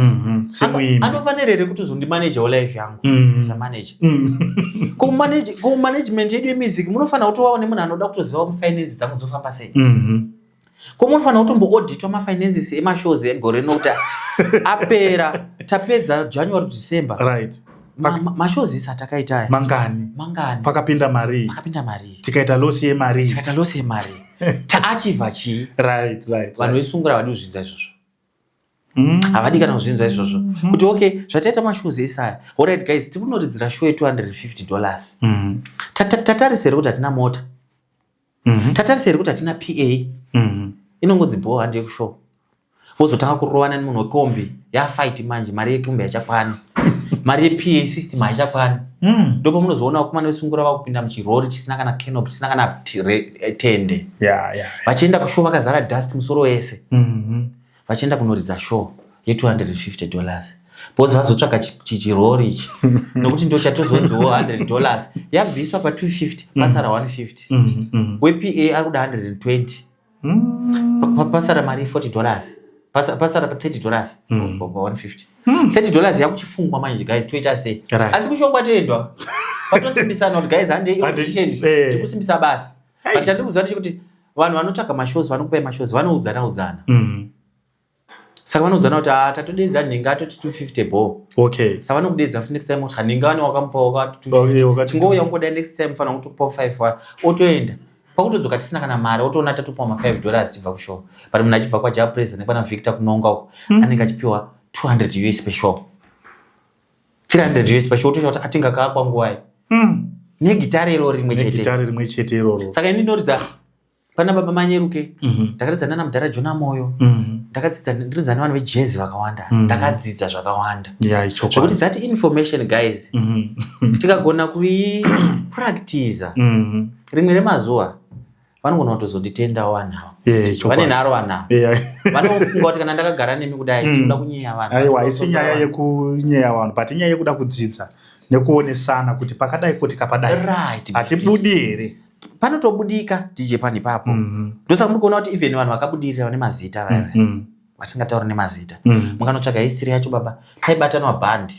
A: Semuimbi.
B: Anofanira here kuti uzondimanejawo life yangu samanager? Kumanagement yedu yemusic munofanira kutovawo nemunhu anoda kutoziva mufinance dzangu dzofamba sei. Ko munofanira kutomboauditwa mafinances emashows egore rino kuti apera, tapedza January, December. Mashows ese atakaita aya,
A: Mangani?
B: Mangani?
A: Pakapinda mari?
B: Pakapinda mari?
A: Tikaita loss yemari?
B: Tikaita loss yemari, taachievha chii? Vanhu vesungura havadi kuzvinzwa izvozvo. Havadi kana kuzvinzwa izvozvo kuti okay, zvataita mashows ese aya, alright guys, tiri kunoridzira show ye$250. Tatarisa here kuti hatina mota? Tatarisa here kuti hatina PA? Inongonzi bho, handi yekushow. Vozotanga kurovana nemunhu wekombi, yafight manje, mari yekombi haichakwani, mari yePA system haichakwani. Ndopamunozoona vakomana vesungura vakupinda muchirori chisina kana canopy, chisina kana tende, vachienda kushow vakazara dust musoro wese, vachienda kunoridza show ye$250 because vazotsvaga chirori ichi nokuti ndo chatozonziwo $100 yabviswa pa250, pasara 150. WePA ari kuda 120. Pasara mari $40, pasara pa$30. Pa150, $30 yakuchifungwa manje, guys, toita sei? Asi kushow kwatoendwa, patosimbisana kuti guys, hande audition, tikusimbisa basa. But chandiri kuziva ndechekuti vanhu vanotsvaga mashows, vanokupai mashows, vanoudzana udzana. Saka vanoudzana kuti, "Ah, tatodedza nhinga, atoti 250 bo." Saka vanokudedza futi next time kuti nhinga vane wakamupa wakati
A: Wakati
B: chingouya ungodai next time fanira kutokupa 5 otoenda pakutodzoka tisina kana mari, otoona tatopiwa ma$5 tibva kushow. But munhu achibva kwaJah Prayzah nekwana Victor Kunonga uko, anenge achipiwa 200 US peshow, 300 US pashow, otoita kuti atenga kaakwa nguwai negitare iroro rimwe chete.
A: Negitare rimwe chete iroro.
B: Saka ini ndinoridza pana Baba Manyeruke, ndakaridza nana mudhara Jona Moyo, ndakadzidza, ndiridza nevanhu vejazz vakawanda. Ndakadzidza zvakawanda
A: Ichokwadi.
B: Zvekuti that information, guys, tikagona kuipractiza, rimwe remazuva vanogona kutozonditendawo vanhu ava. Vane nharo vanhu ava. Vanofunga kuti kana ndakagara nemi kudai, tinoda kunyeya vanhu.
A: Aiwa, haisi nyaya yekunyeya vanhu, but inyaya yekuda kudzidza nekuonesana kuti pakadai kuti kapadai hatibudi here.
B: Panotobudika, DJ, pani ipapo. Ndosaka muri kuona kuti even vanhu vakabudirira vane mazita vaya, vasingatauri nemazita, mukanotsvaga history yacho, baba, paibatanwa bhandi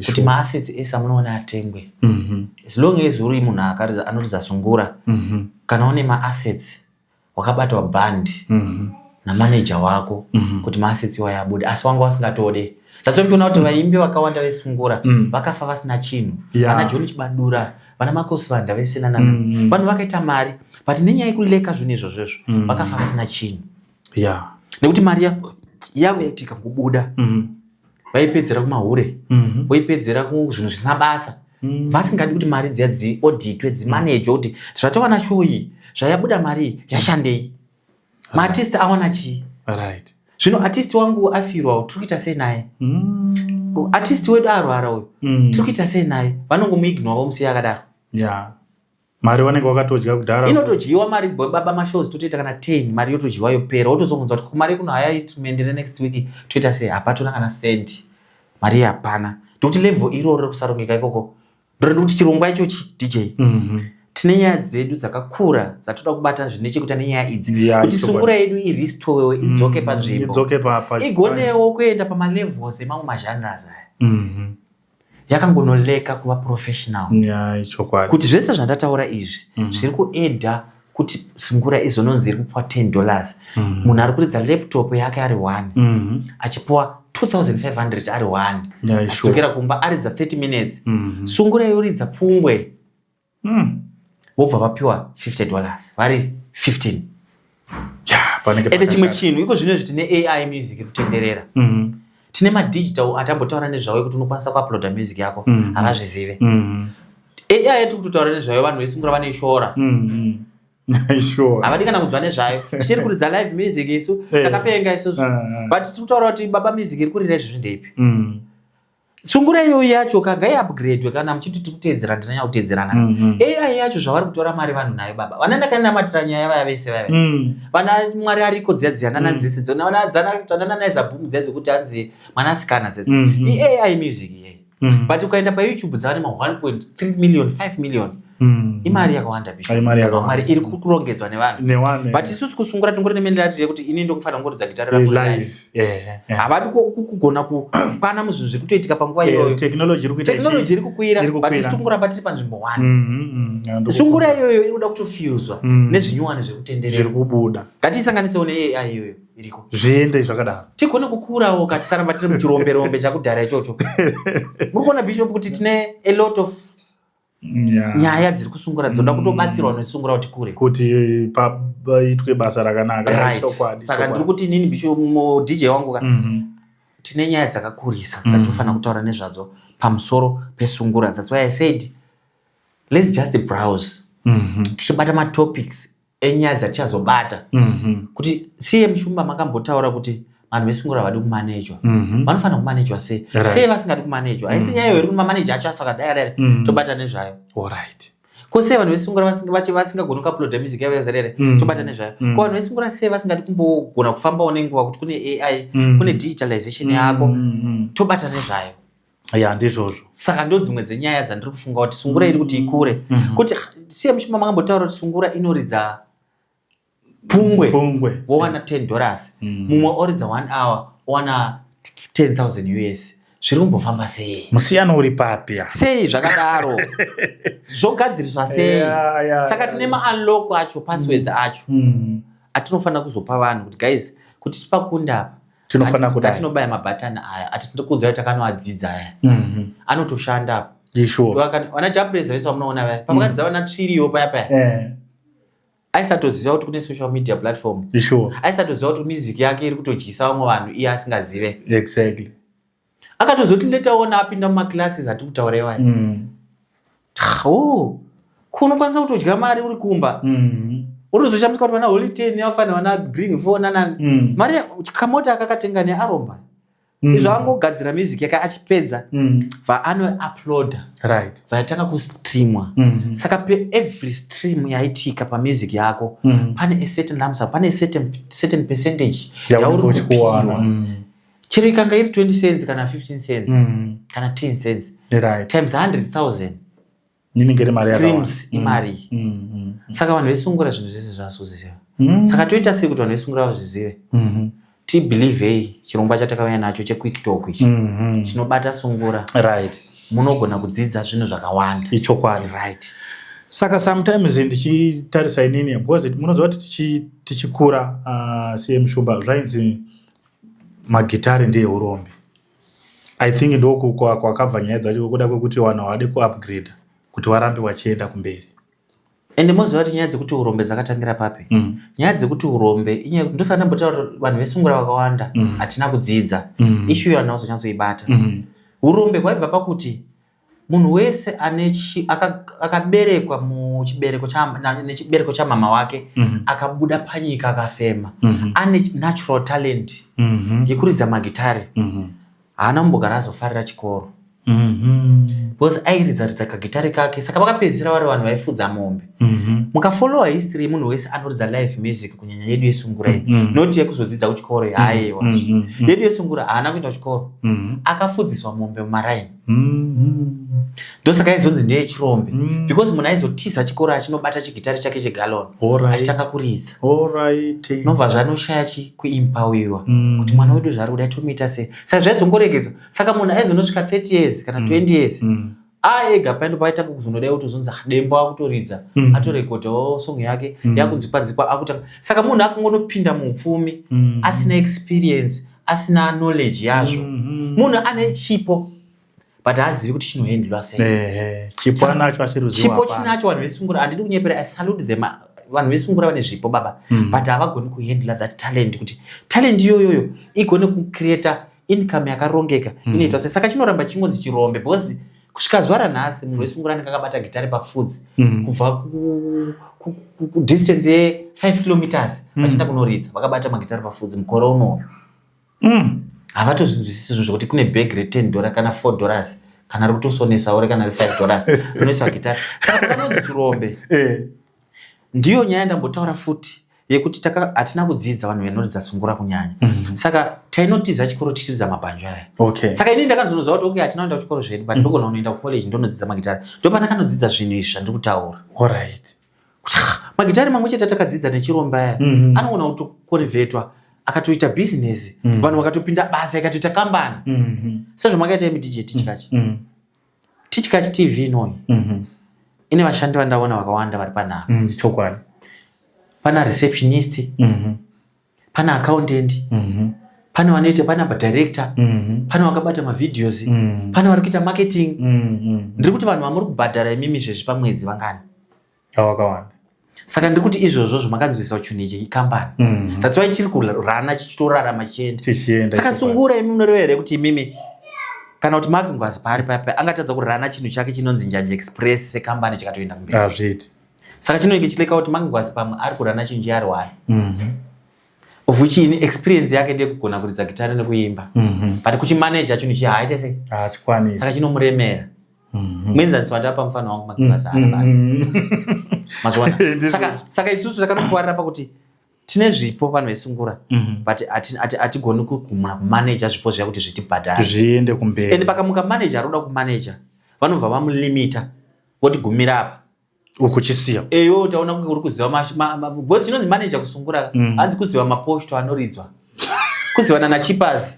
B: kuti maassets ese amunoona atengwe. As long as uri munhu anoridza sungura, kana une maassets, wakabatwa bhandi namaneja wako kuti maassets iwayo abude, asi wanga wasingatode. Tatsotoona kuti vaimbi vakawanda vesungura vakafa vasina chinhu. Vana John Chibadura, vana Makosi Vanda vese nanana, vanhu vakaita mari, but nenyaya yekulacka zvinhu izvozvo, vakafa vasina chinhu nekuti mari yavo yaitika kubuda, vaipedzera kumahure, voipedzera kuzvinhu zvisina basa, vasingadi kuti mari dziya dziauditwe, dzimanejwe kuti zvatawana show iyi, zvayabuda mari iyi yashandei, maartist awana chii? Zvino artist wangu afirwa, tiri kuita sei naye? Artist wedu arwara uyu, tiri kuita sei naye? Vanongomuignora, vomusiya akadaro.
A: Mari vanenge vakatodya kudhara.
B: Inotodyiwa mari, baba. Mashows totoita kana 10, mari yotodyiwa yopera. Wotozobvunza kuti kumari kunohaya instrument renext week toita sei? Hapatona kana cent, mari hapana. Ndokuti level iroro rekusarongeka ikoko ndorenda kuti chirongwa ichochi, DJ, tine nyaya dzedu dzakakura dzatoda kubata zvine chekuita nenyaya idzi, kuti sungura yedu irestorewe, idzoke panzvimbo,
A: idzoke pa
B: igonewo kuenda pamalevels emamwe magenres aya. Yakangonoleka kuva professional.
A: Ya, ichokwadi.
B: Kuti zvese zvandataura izvi zviri kuedha kuti sungura izononzi iri kupiwa $10, munhu ari kuridza laptop yake ari one, achipiwa 2500 ari one, achidzokera kumba aridza 30 minutes. Sungura yoridza pungwe, vobva vapiwa $50 vari 15.
A: Ya, panenge
B: Ende chimwe
A: pakashata.
B: chinhu, iko zvino izvi tine AI music iri kutenderera. Tine madigital atambotaura nezvawo ekuti unokwanisa kuuploada music yako. Havazvizive. AI yatiri kutotaura nezvayo, vanhu vesungura vanoishora. Havadi kana kunzwa nezvayo. Tichiri kuridza live music isu. Takapenga isusu. But tiri kutaura kuti, baba, music iri kurira izvozvi ndeipi? Sungura iyoyo yacho kangaiupgradwe kana muchiti tiri kuteedzera, ndinanya kuteedzerana. AI yacho zvavari kutora mari vanhu nayo, baba, vana ndakanamatira nyaya vaya vese vaya, vana Mwari ariko dziya dziya nana dzese dzananaiza boom dziya dzekuti hanzi mwanasikana dzedze, iAI music iyeyi. But ukaenda paYouTube dzava nema 1.3 million, 5 million. Imari yakawanda, Bishop.
A: Imari yakawanda.
B: Mari iri kurongedzwa nevanhu.
A: Nevanhu.
B: But isusu kusungura tingori nementality yekuti ini ndokufanira kungoridza gitare rangu live.
A: Live.
B: Havadi kugona kukwana muzvinhu zviri kutoitika panguva iyoyo.
A: Technology iri kuita
B: Technology iri kukwira,
A: iri
B: but
A: kukwira.
B: isu tingoramba tiri panzvimbo one.
A: Ndiko-
B: Sungura iyoyo iri kuda kutofuswa nezvinyuwani
A: Zviri
B: zvekutenderera.
A: kubuda.
B: Ngatiisanganisewo neAI iyoyo iriko,
A: Zviende zvakadaro.
B: Tigone kukurawo, katisaramba tiri muchiromberombe chakudhara ichocho. Muri kuona, Bishop, kuti tine a lot of nyaya dziri kusungura dzinoda kutobatsirwa nesungura kuti kure.
A: Kuti paitwe basa rakanaka.
B: Right.
A: Chokwadi.
B: Saka ndiri kuti inini, Bishop, DJ wangu ka, tine nyaya dzakakurisa dzatinofanira kutaura nezvadzo pamusoro pesungura. That's why I said let's just browse, tichibata matopics enyaya dzatichazobata, kuti CM Shumba makambotaura kuti vanhu vesungura havadi kumanejwa. Vanofanira kumanejwa sei? Sei vasingadi kumanejwa? Haisi nyaya iyo iri kuti mamaneja acho asakadai dai. Tobata nezvayo. Ko sei vanhu vesungura vasingagoni kuuploada music yavo yazerere? Tobata nezvayo. Ko vanhu vesungura sei vasingadi kumbogona kufambawo nenguva kuti kune AI, kune digitalization yako? Tobata nezvayo.
A: Ya, ndizvozvo.
B: Saka ndo dzimwe dzenyaya dzandiri kufunga kuti sungura iri kuti ikure, kuti CM Shumba makambotaura kuti sungura inoridza pungwe,
A: Pungwe.
B: wowana $10, mumwe oridza one hour owana 10,000 US. Zviri kumbofamba sei?
A: Musiyano uri papi ya?
B: Sei zvakadaro? Zvogadziriswa sei?
A: Ya,
B: Saka tine maunlock acho, passwords acho atinofanira kuzopa vanhu kuti, guys, kuti tipakunda apa,
A: Tinofanira kudai.
B: ngatinobaya mabhatani aya ati tinokuudzai takanoadzidza aya. Anotoshanda apa.
A: Isure.
B: Vana Jah Prayzah vese vamunoona vaya, pavakaridza vana tsviriyo paya paya, aisatoziva kuti kune social media platform. Aisatoziva kuti music yake iri kutodyisa vamwe vanhu iye asingazive. Akatozoti later ona apinda mumaclasses atiri kutaura iwaya, oh, kunokwanisa kutodya mari uri kumba. Utozoshamisika kuti vana Holy Ten vafanira, vana Green Four nanani, mari kamota akakatenga nearomba. Izvo angogadzira music yake, achipedza bva anouploada, bva kustreamwa. Saka peevery stream yaitika pamusic yako, pane a certain lump sum, pane a certain percentage yauri
A: Yauri kuwana.
B: kupiwa. Chero ikanga iri 20 cents kana 15 cents kana 10 cents, times 100,000
A: Inenge iri mari yakawanda.
B: streams, imari. Saka vanhu vesungura zvinhu zvese zvasuziziva. Saka toita sei kuti vanhu vesungura vazvizive? Tibelievei chirongwa chatakauya nacho chequick talk ichi, chinobata sungura. Munogona kudzidza zvinhu zvakawanda.
A: Ichokwadi. Saka sometimes ndichitarisa inini, because munoziva kuti tichikura, CM Shumba, zvainzi magitari ndeyeurombe. I think ndo kwakabva nyaya dzacho, kuda kwekuti vanhu havadi kuupgrade kuti varambe vachienda kumberi.
B: Ende moziva kuti nyaya dzekuti urombe dzakatangira papi? Nyaya dzekuti urombe inyaya yekuti, ndosaka ndambotaura kuti vanhu vesungura vakawanda hatina kudzidza. Issue iyo handina kuzonyatsoibata. Urombe hwaibva pakuti munhu wese ane akaberekwa muchibereko nechibereko chamama wake, akabuda panyika, akafema, ane natural talent yekuridza magitari, haana kumbogara azofarira chikoro. Because airidza ridza kagitari kake, saka vakapedzisira vari vanhu vaifudza mombe. Mukafollowa history yemunhu wese anoridza live music, kunyanya yedu yesungura iyi, noti yekuzodzidza kuchikoro, haiwa, yedu yesungura, haana kuenda kuchikoro, akafudziswa mombe mumaraini. Ndosaka aizonzi ndeyechirombe, because munhu aizotiza chikoro achinobata chigitari chake chegalon, achitanga kuridza. Nobva zvanoshaya chi kuimpawiwa kuti mwana wedu zvaari kuda tomuita sei. Saka zvaizongoregedzwa. Saka munhu aizonosvika 30 years kana 20 years aega, paendo paitanga kuzonodai kutozonzi, "Ah, Dembo akutoridza." Atorekodhawo song yake, yakunzikwa-nzikwa, akutanga. Saka munhu akangonopinda muupfumi asina experience, asina knowledge yazvo. Munhu ane chipo, but haazivi kuti chinohandlwa sei.
A: Ehe, chipo anacho, asi ruzivo
B: Chipo
A: hapana.
B: chinacho. Vanhu vesungura, handidi kunyepera, I salute them. Vanhu vesungura vane zvipo, baba, but havagoni kuhandla that talent, kuti talent iyoyoyo igone kucreata income yakarongeka. Inoitwa sei? Saka chinoramba chingonzi chirombe, because kusvika zuva ranhasi munhu wesungura anenge akabata gitari pafudzi, kubva kudistance ye5 kilometers vachienda kunoridza vakabata magitari pafudzi. Mukore unoyu havatozvinzwisisi zvinhu zvokuti kune bhegi re10 dollar kana $4, kana ri kutosonesawo re kana re5 dollars rinoiswa gitari. Saka pakanonzi chirombe, ndiyo nyaya ndambotaura futi yekuti hatina kudzidza, vanhu vanoridza sungura kunyanya. Saka tainotiza chikoro tichiridza mabhanjo aya. Saka inini ndakazonoziva kuti okay, hatina kuenda kuchikoro zvedu, but ndogona kunoenda kucollege, ndonodzidza magitari. Ndopandakanodzidza zvinhu izvi zvandiri kutaura, kuti ah, magitari mamwe chete atakadzidza nechirombe aya anogona kutoconvertwa, akatoita bhizinesi, vanhu vakatopinda basa, ikatoita kambani, sezvamakaita imi DJ Tichkachi. Tichkachi TV inoyi ine vashandi vandaona vakawanda vari panapa.
A: Chokwadi.
B: Pana receptionist, pana accountant, pane vanoita, pana madirector, pane vakabata mavideos, pane vari kuita marketing. Ndiri kuti vanhu vamuri kubhadhara imimi zvezvi pamwedzi vangani?
A: Awakawanda.
B: Saka ndiri kuti izvozvo zvamanzwisisa, chinhu ichi ikambani. That's why chiri kurana, chichitorarama, chichienda.
A: Tichienda.
B: Saka
A: Chokwadi.
B: sungura imi munoreva here kuti imimi, kana kuti Mark Ngwazi paari paya, angatadza kurana chinhu chake chinonzi Njanji Express sekambani, chikatoenda kumberi?
A: Hazviiti.
B: Saka chinonge chileka kuti Mark Ngwazi pamwe ari kurana chinhu chiari one, of which ini experience yake ndeyekugona kuridza gitari nekuimba, but kuchimaneja chinhu chiya haaite sei?
A: Hachikwanisi.
B: Saka chinomuremera. Muenzaniso wandapa mufana wangu Mark Ngwazi haana basa. Mazviona?
A: Ndizvo.
B: Saka isusu takanokuwarira pakuti tine zvipo, vanhu vesungura, but hatigoni kugumura kumaneja zvipo zviya kuti zvitibhadhare
A: zviende kumberi.
B: And pakamuka manager aroda kumaneja, vanobva vamulimita, voti gumira apa.
A: Ukuchisiya.
B: Eyo taona kunge uri kuziva because chinonzi manager kusungura, hanzi kuziva maposhto anoridzwa, kuzivana nachipas,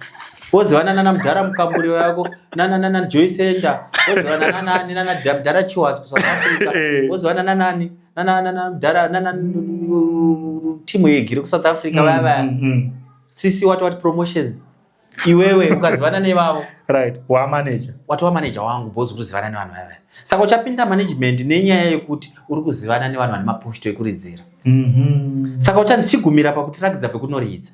B: wozivana nana mudhara mukamburi wako, nana Joy Center, wozivana nanani, nana mudhara Chiwas kuSouth Africa, wozivana nanani, nana mudhara, nana timu yegiri kuSouth Africa, vaya vaya, sisi wati wati promotion. Iwewe ukazivana nevavo,
A: Right, wamanager.
B: Watova manager wangu, because uri kuzivana nevanhu vaya vaya. Saka uchapinda management nenyaya yekuti uri kuzivana nevanhu vane maposhto ekuridzira. Saka uchanzi chigumira pakutirakidza pekunoridza.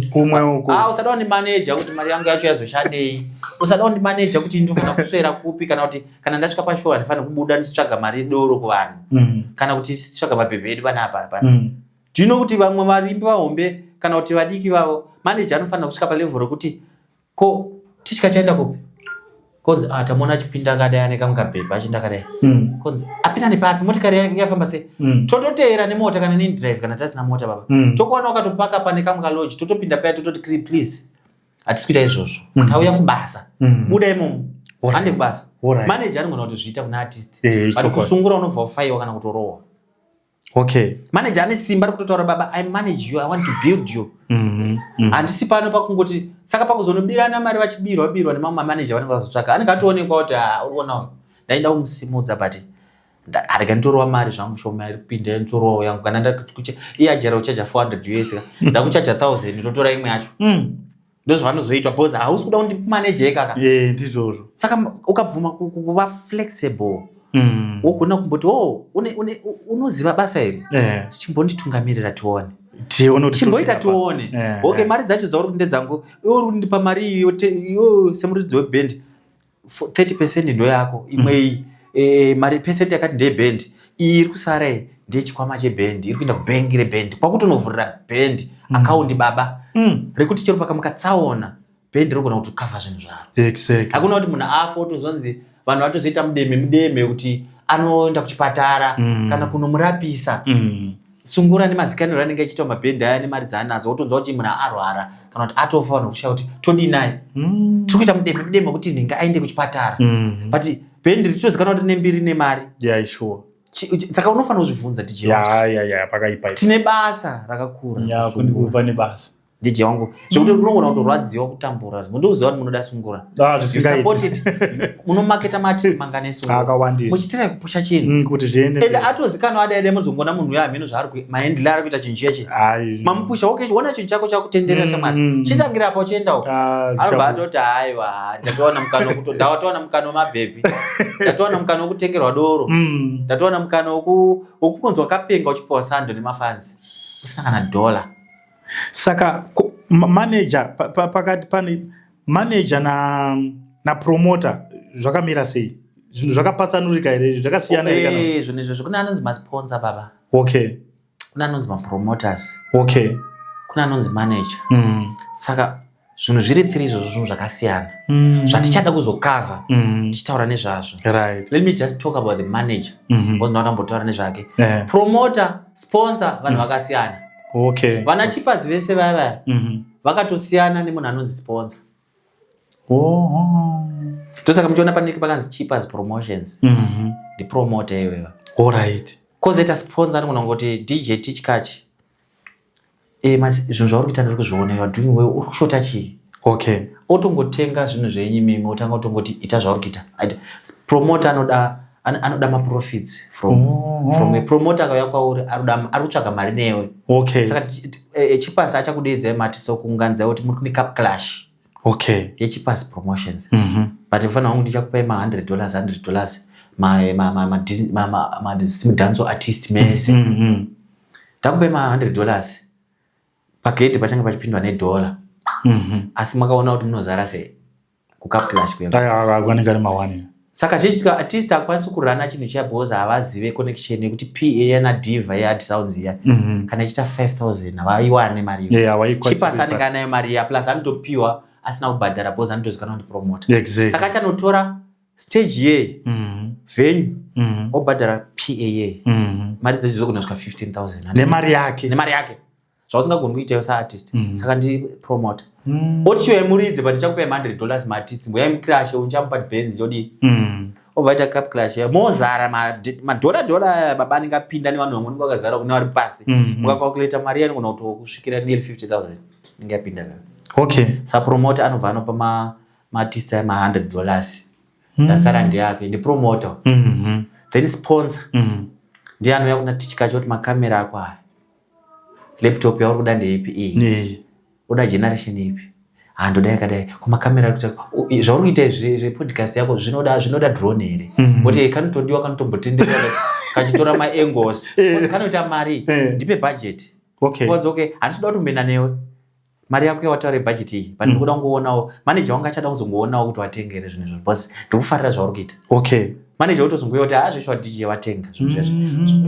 A: Kumwe uku.
B: Ah, usada kundimaneja kuti mari yangu yacho yazoshandei, usada kundimaneja kuti ndinofanira kuswera kupi, kana kuti kana ndasvika pashow handifanira kubuda ndichitsvaga mari yedoro kuvanhu, kana kuti tichitsvaga mabhebhe edu panapa pana. Do kuti vamwe varimbi vahombe kana kuti vadiki vavo, manager anofanira kusvika palevel rekuti ko Tichka chaenda kupi? Konzi, ah, tamuona achipinda akadai, ane kamwe kabhebhe, achienda akadai. Konzi apinda nepapi? Motikari yake yafamba sei? Tototeera nemota kana neindrive, kana tasina mota, baba, tokuwana wakatopaka pane kamwe kalodge, totopinda paya, tototi, "Please, hatisi kuita izvozvo. Tauya kubasa. Buda imomo." Hande kubasa. Manager anogona kutozviita kuna artist, but kusungura unobva wafaiwa kana kutorohwa. Manager ane simba rekutotaura, "Baba, I manage you, I want to build you." Handisi pano pakungoti. Saka pakuzonobirana mari, vachibirwa birwa nemamwe mamaneja vanenge vazotsvaka, anenge atoonekwa kuti, "Ah, uri kuona uyu ndaida kumusimudza, but arega nditorova mari zvangu shoma iri kupinda, nditorowawo yangu. Kana iye ajera kuchaja 400 US, ndakuchaja 1000, ndotora imwe yacho." Ndozvavanozoitwa, because hausi kuda kundimaneja ikaka.
A: Ndizvozvo.
B: Saka ukabvuma kuva flexible, wogona kumboti, "Oh, unoziva basa iri, chimbonditungamirira tione."
A: Tione kuti
B: Chimboita
A: tosvika pa-
B: tione. Okay, mari dzacho dzauri kuti ndedzangu, iwe uri kundipa mari iyo, iwe semuridzi webhendi, 30% ndo yako, imwe iyi, mari percent yakati ndeyebhendi, iyi iri kusara iyi ndeyechikwama chebhendi, iri kuenda kubhengi rebhendi, kwakutonovhurira bhendi akaundi, baba, rekuti chero pakamuka tsaona, Bhendi rinogona kutocover zvinhu zvaro. Hakuna kuti munhu afa otozonzi vanhu vatozoita mudeme mudeme kuti anoenda kuchipatara kana kunomurapisa. Sungura nemazikaniro anenge achiitwa mabhendi aya nemari dzaanadzo, wotonzwa kuti munhu arwara kana kuti atofa, vanhu kushaya kuti todii naye. Tiri kuita mudeme mudeme kuti nhingi aende kuchipatara, but bhendi richitozikanwa kuti rine mbiri nemari. Saka unofanira kuzvibvunza, DJ wangu.
A: Ya, pakaipa.
B: Tine basa rakakura kusungura.
A: Pane basa.
B: DJ wangu, zvekuti unogona kutorwadziwa, kutambura. Mundokuziva kuti munoda sungura.
A: Ah,
B: You
A: zvisingaiti.
B: support it. Munomaketa maartist mangani esungura
A: Akawandisa.
B: muchitira kupusha chinhu.
A: Kuti zviende
B: Ende
A: mberi.
B: atozikanwa adai, muzongona munhu uyo hameno zvaari maendele ari kuita chinhu chiyechi.
A: Ai.
B: Mamupusha, okay, ona chinhu chako chakutenderera, shamwari. Chitangira apa uchiendawo.
A: Ah,
B: Anobva atoti, "Haiwa, ndatowana mukana wekuto ndatowana mukana wemabhebhi, ndatowana mukana wekutengerwa doro, ndatowana mukana wokungonzi wakapenga uchipiwa sando nemafanzi usina kana dhola."
A: Saka manager pakati pane manager na promoter zvakamira sei? Zvinhu zvakapatsanurika here? Zvakasiyana here kana?
B: Zvinhu izvozvo, kune anonzi masponsor, baba. Kune anonzi mapromoters. Kune anonzi manager. Saka zvinhu zviri three izvozvo zvinhu zvakasiyana zvatichada kuzocover tichitaura nezvazvo. Let me just talk about the manager because ndinoda kumbotaura nezvake. Promoter, sponsor, vanhu vakasiyana. Vana Chipazi vese vaya vaya vakatosiyana nemunhu anonzi sponsor. Ndosaka muchiona panenge pakanzi Chipas Promotions, ndipromoter iwewa. Kozoita sponsor, anogona kungoti, "DJ Tichkach, zvinhu zvauri kuita ndiri kuzviona, you are doing well, uri kushota chii?" Otongotenga zvinhu zvenyu imimi, otanga kutongoti, "Ita zvauri kuita." Promoter anoda maprofits from from a promoter akauya kwauri, ari kutsvaga mari newe. Saka Chipas achakudedzai mati sokuunganidzai kuti muri kune Cup Clash yeChipas Promotions, but mufana wangu, ndichakupai ma$100, $100, madanso artist mese. Ndakupai ma$100, pagedhi pachange pachipindwa nedhola, asi makaona kuti munozara sei kuCup Clash kuya.
A: Anenge ari mawani.
B: Saka zvichiitika, artist akwanisi kurana chinhu chiya because havazive connection yekuti PA yana Diva yeArt Sounds iya kana ichiita 5000 havaiwane mari iyo.
A: Yeah, havaikwanisi
B: Chipas
A: kuibata.
B: anenge anayo mari iya, plus anotopiwa asina kubhadhara because anotozikanwa kuti promoter. Saka achanotora stage ye venue, obhadhara PA ye, mari dzecho dzogona kusvika 15,000.
A: Nemari yake.
B: Nemari yake, zvausingagoni kuitayo saartist. Saka ndipromoter otichiuya muridze, but ndichakupai $100 maartist, mbuyai muclash, uchamupa Benz, chodii. Obva aita Cup Clash, mozara madhora dhora aya, baba, anenge apinda nevanhu vamwe vanenge vakazara kune vari pasi. Mukacalculata mari yanogona kutokusvikira nearly 50,000 inenge yapinda ka. Sa promoter anobva anopa maartist aya ma$100, yasara ndeyake, ndipromoter. Then sponsor ndiye anouya kuna Tichkacho kuti, "Makamera ako aya, laptop yauri kuda ndeipi iyi? Uda generation ipi?" "Handoda yakadai." "Kumakamera ari kuita zvauri kuita izvi zvepodcast yako zvinoda drone here?" Kuti kanotodiwa, kanotombotenderera kachitora maangles. Kuti kanoita mari. "Ndipe budget." Kwanza, okay, handisi kuda kutombenda newe, mari yako yawataura budget iyi, but ndikuda kungoonawo manager wangu achada kuzongoonawo kuti watengere zvinhu izvozvo because ndikufarira zvauri kuita. Manager wotozongouya kuti, "Hazviswa DJ watenga zvinhu zvezvo."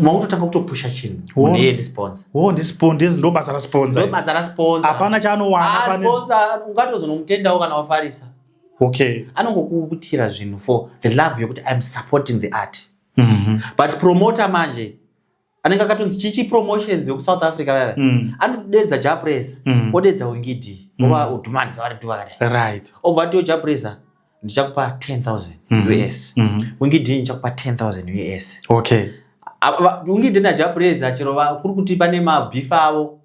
B: Mautotanga kutopusha chinhu. Munhu iyeye ndisponsor.
A: Oh, ndisponsor, ndo basa rasponsor.
B: Ndo basa rasponsor.
A: Hapana chaanowana.
B: Ah, sponsor ungatozonomutendawo kana wafarisa. Anongokuputira zvinhu for the love yokuti, "I'm supporting the art." But promoter manje anenge akatonzi Chichi Promotions yekuSouth Africa vaya, anotodedza Jah Prayzah, odedza Winky D, ova udhumanisa vari tu vakadai. Obva atiwo, "Jah Prayzah, ndichakupa 10,000 US. Winky D, ndichakupa 10,000 US." Winky D naJah Prayzah, chero kuri kuti pane mabeef avo,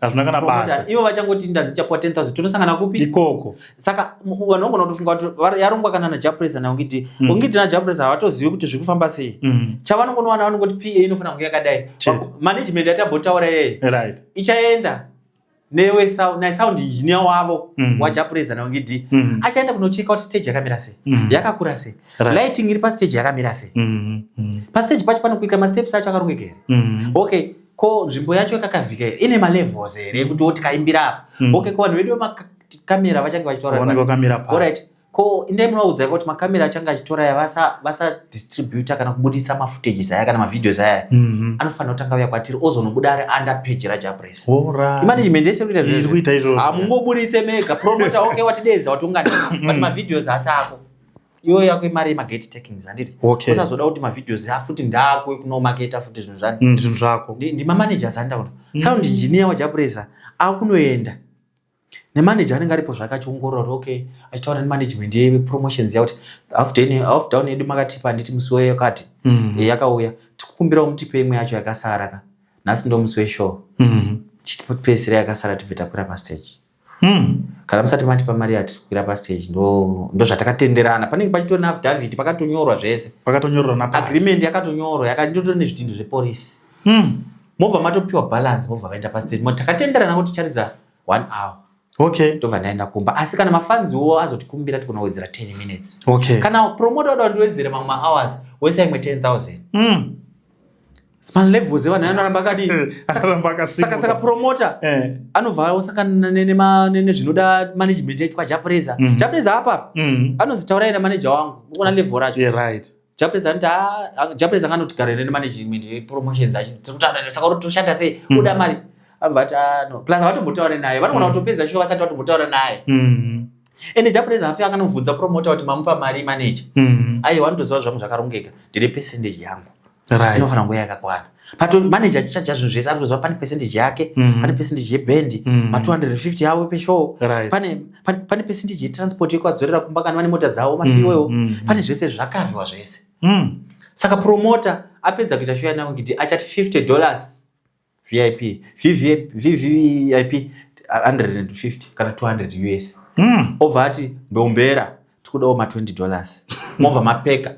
A: Hazvina kana basa.
B: Ivo vachangoti, "Ndanzi ndichapuwa 10,000, tonosangana kupi?"
A: Ikoko.
B: Saka vanhu vanogona kutofunga kuti yarongwa kana naJah Prayzah naWinky D. Winky D naJah Prayzah havatozivi kuti zviri kufamba sei. Chavanongonowana, vanongoti PA inofanira kunge yakadai.
A: Chete.
B: Management yatambotaura yeye ichaenda newe nasound engineer wavo waJah Prayzah naWinky D. Achaenda kunocheka kuti stage yakamira sei, yakakura sei, lighting iri pastage yakamira sei, pastage pacho panokuika masteps acho akarongeka here. Okay, ko nzvimbo yacho yakakavhika here, ine malevels here ekuti wo tikaimbira apa? Okay, ko vanhu vedu vemakamera vachange vachitaura
A: Vanenge vakamira pa.
B: Alright. Ko indai munovaudza kuti makamera achange achitora aya vasadistributa kana kubudisa mafootages aya kana mavideos aya, anofanira kutanga auya kwatiri, ozonobuda ari under page raJah Prayzah. Imanagement yese iri kuita.
A: Iri kuita izvozvo.
B: Hamungoburitse mega. Promoter, okay, watidedza, watiunganidza, but mavideos asi ako. Iwo yako imari yemagate takings, handiti?
A: Okay.
B: Usazoda kuti mavideos afuti ndako ekunomaketa futi zvinhu zvani.
A: Zvinhu zvako.
B: Ndimamanagers andaona. Sound engineer waJah Prayzah akunoenda nemanager anenge aripo zvake achiongorora kuti okay, achitaura nemanagement yepromotions yakuti half down yedu makatipa, handiti, musi weyakati yakauya, tikukumbirawo mutipe imwe yacho yakasara ka, nhasi ndo musi weshow, chitipesera yakasara tibve takwira pastage. Kana musati matipa mari yati kukwira pastage, ndo zvatakatenderana. Panenge pachitori neaffidavit, pakatonyorwa zvese.
A: Pakatonyorwa napasi.
B: Agreement yakatonyorwa, yakatotori nezvidhindo zvepolisi. Mobva matopiwa balance, mobva vaenda pastage. Moti takatenderana kuti ticharidza one hour. Ndobva ndaenda kumba. Asi kana mafanziwo azotikumbira, tikunowedzera 10 minutes. Kana promoter wada kundiwedzera mamwe mahours, wese imwe 10,000. Malevels evanhu anoramba akadii?
A: Akaramba akasimuka.
B: Saka promoter anobva osangana nezvinoda management yacho kwaJah Prayzah. Jah Prayzah apa anonzi, "Taurai namanager wangu." Ukuona level racho?
A: Yeah, right.
B: Jah Prayzah anoti, "Ah," Jah Prayzah anoti garene nemanagement yepromotions achiti, "Tiri kutaura, saka uri toshanda sei? Uda mari." Abva ati, "Ah, no." Plus vatombotaura naye, vanogona kutopedza show vasati vatombotaura naye. Ende Jah Prayzah afi akanovhunza promoter kuti, "Mamupa mari manager?" "Aiwa, anotoziva zvangu zvakarongeka, ndine percentage yangu." Inofanira nguva yakakwana pato manager achichaja zvinhu zvese, arikutoziva pane percentage yake, pane percentage yebhendi, ma250 yavo peshow, pane percentage yetransport yekuadzorera kumba kana vane mota dzavo, mafuel, pane zvese zvakavhiwa zvese. Saka promoter apedza kuita show yanako kuti achati $50 VIP, VVIP 150 kana 200 US. Obva ati, "Mbombera tikudawo ma$20." Mobva mapeka.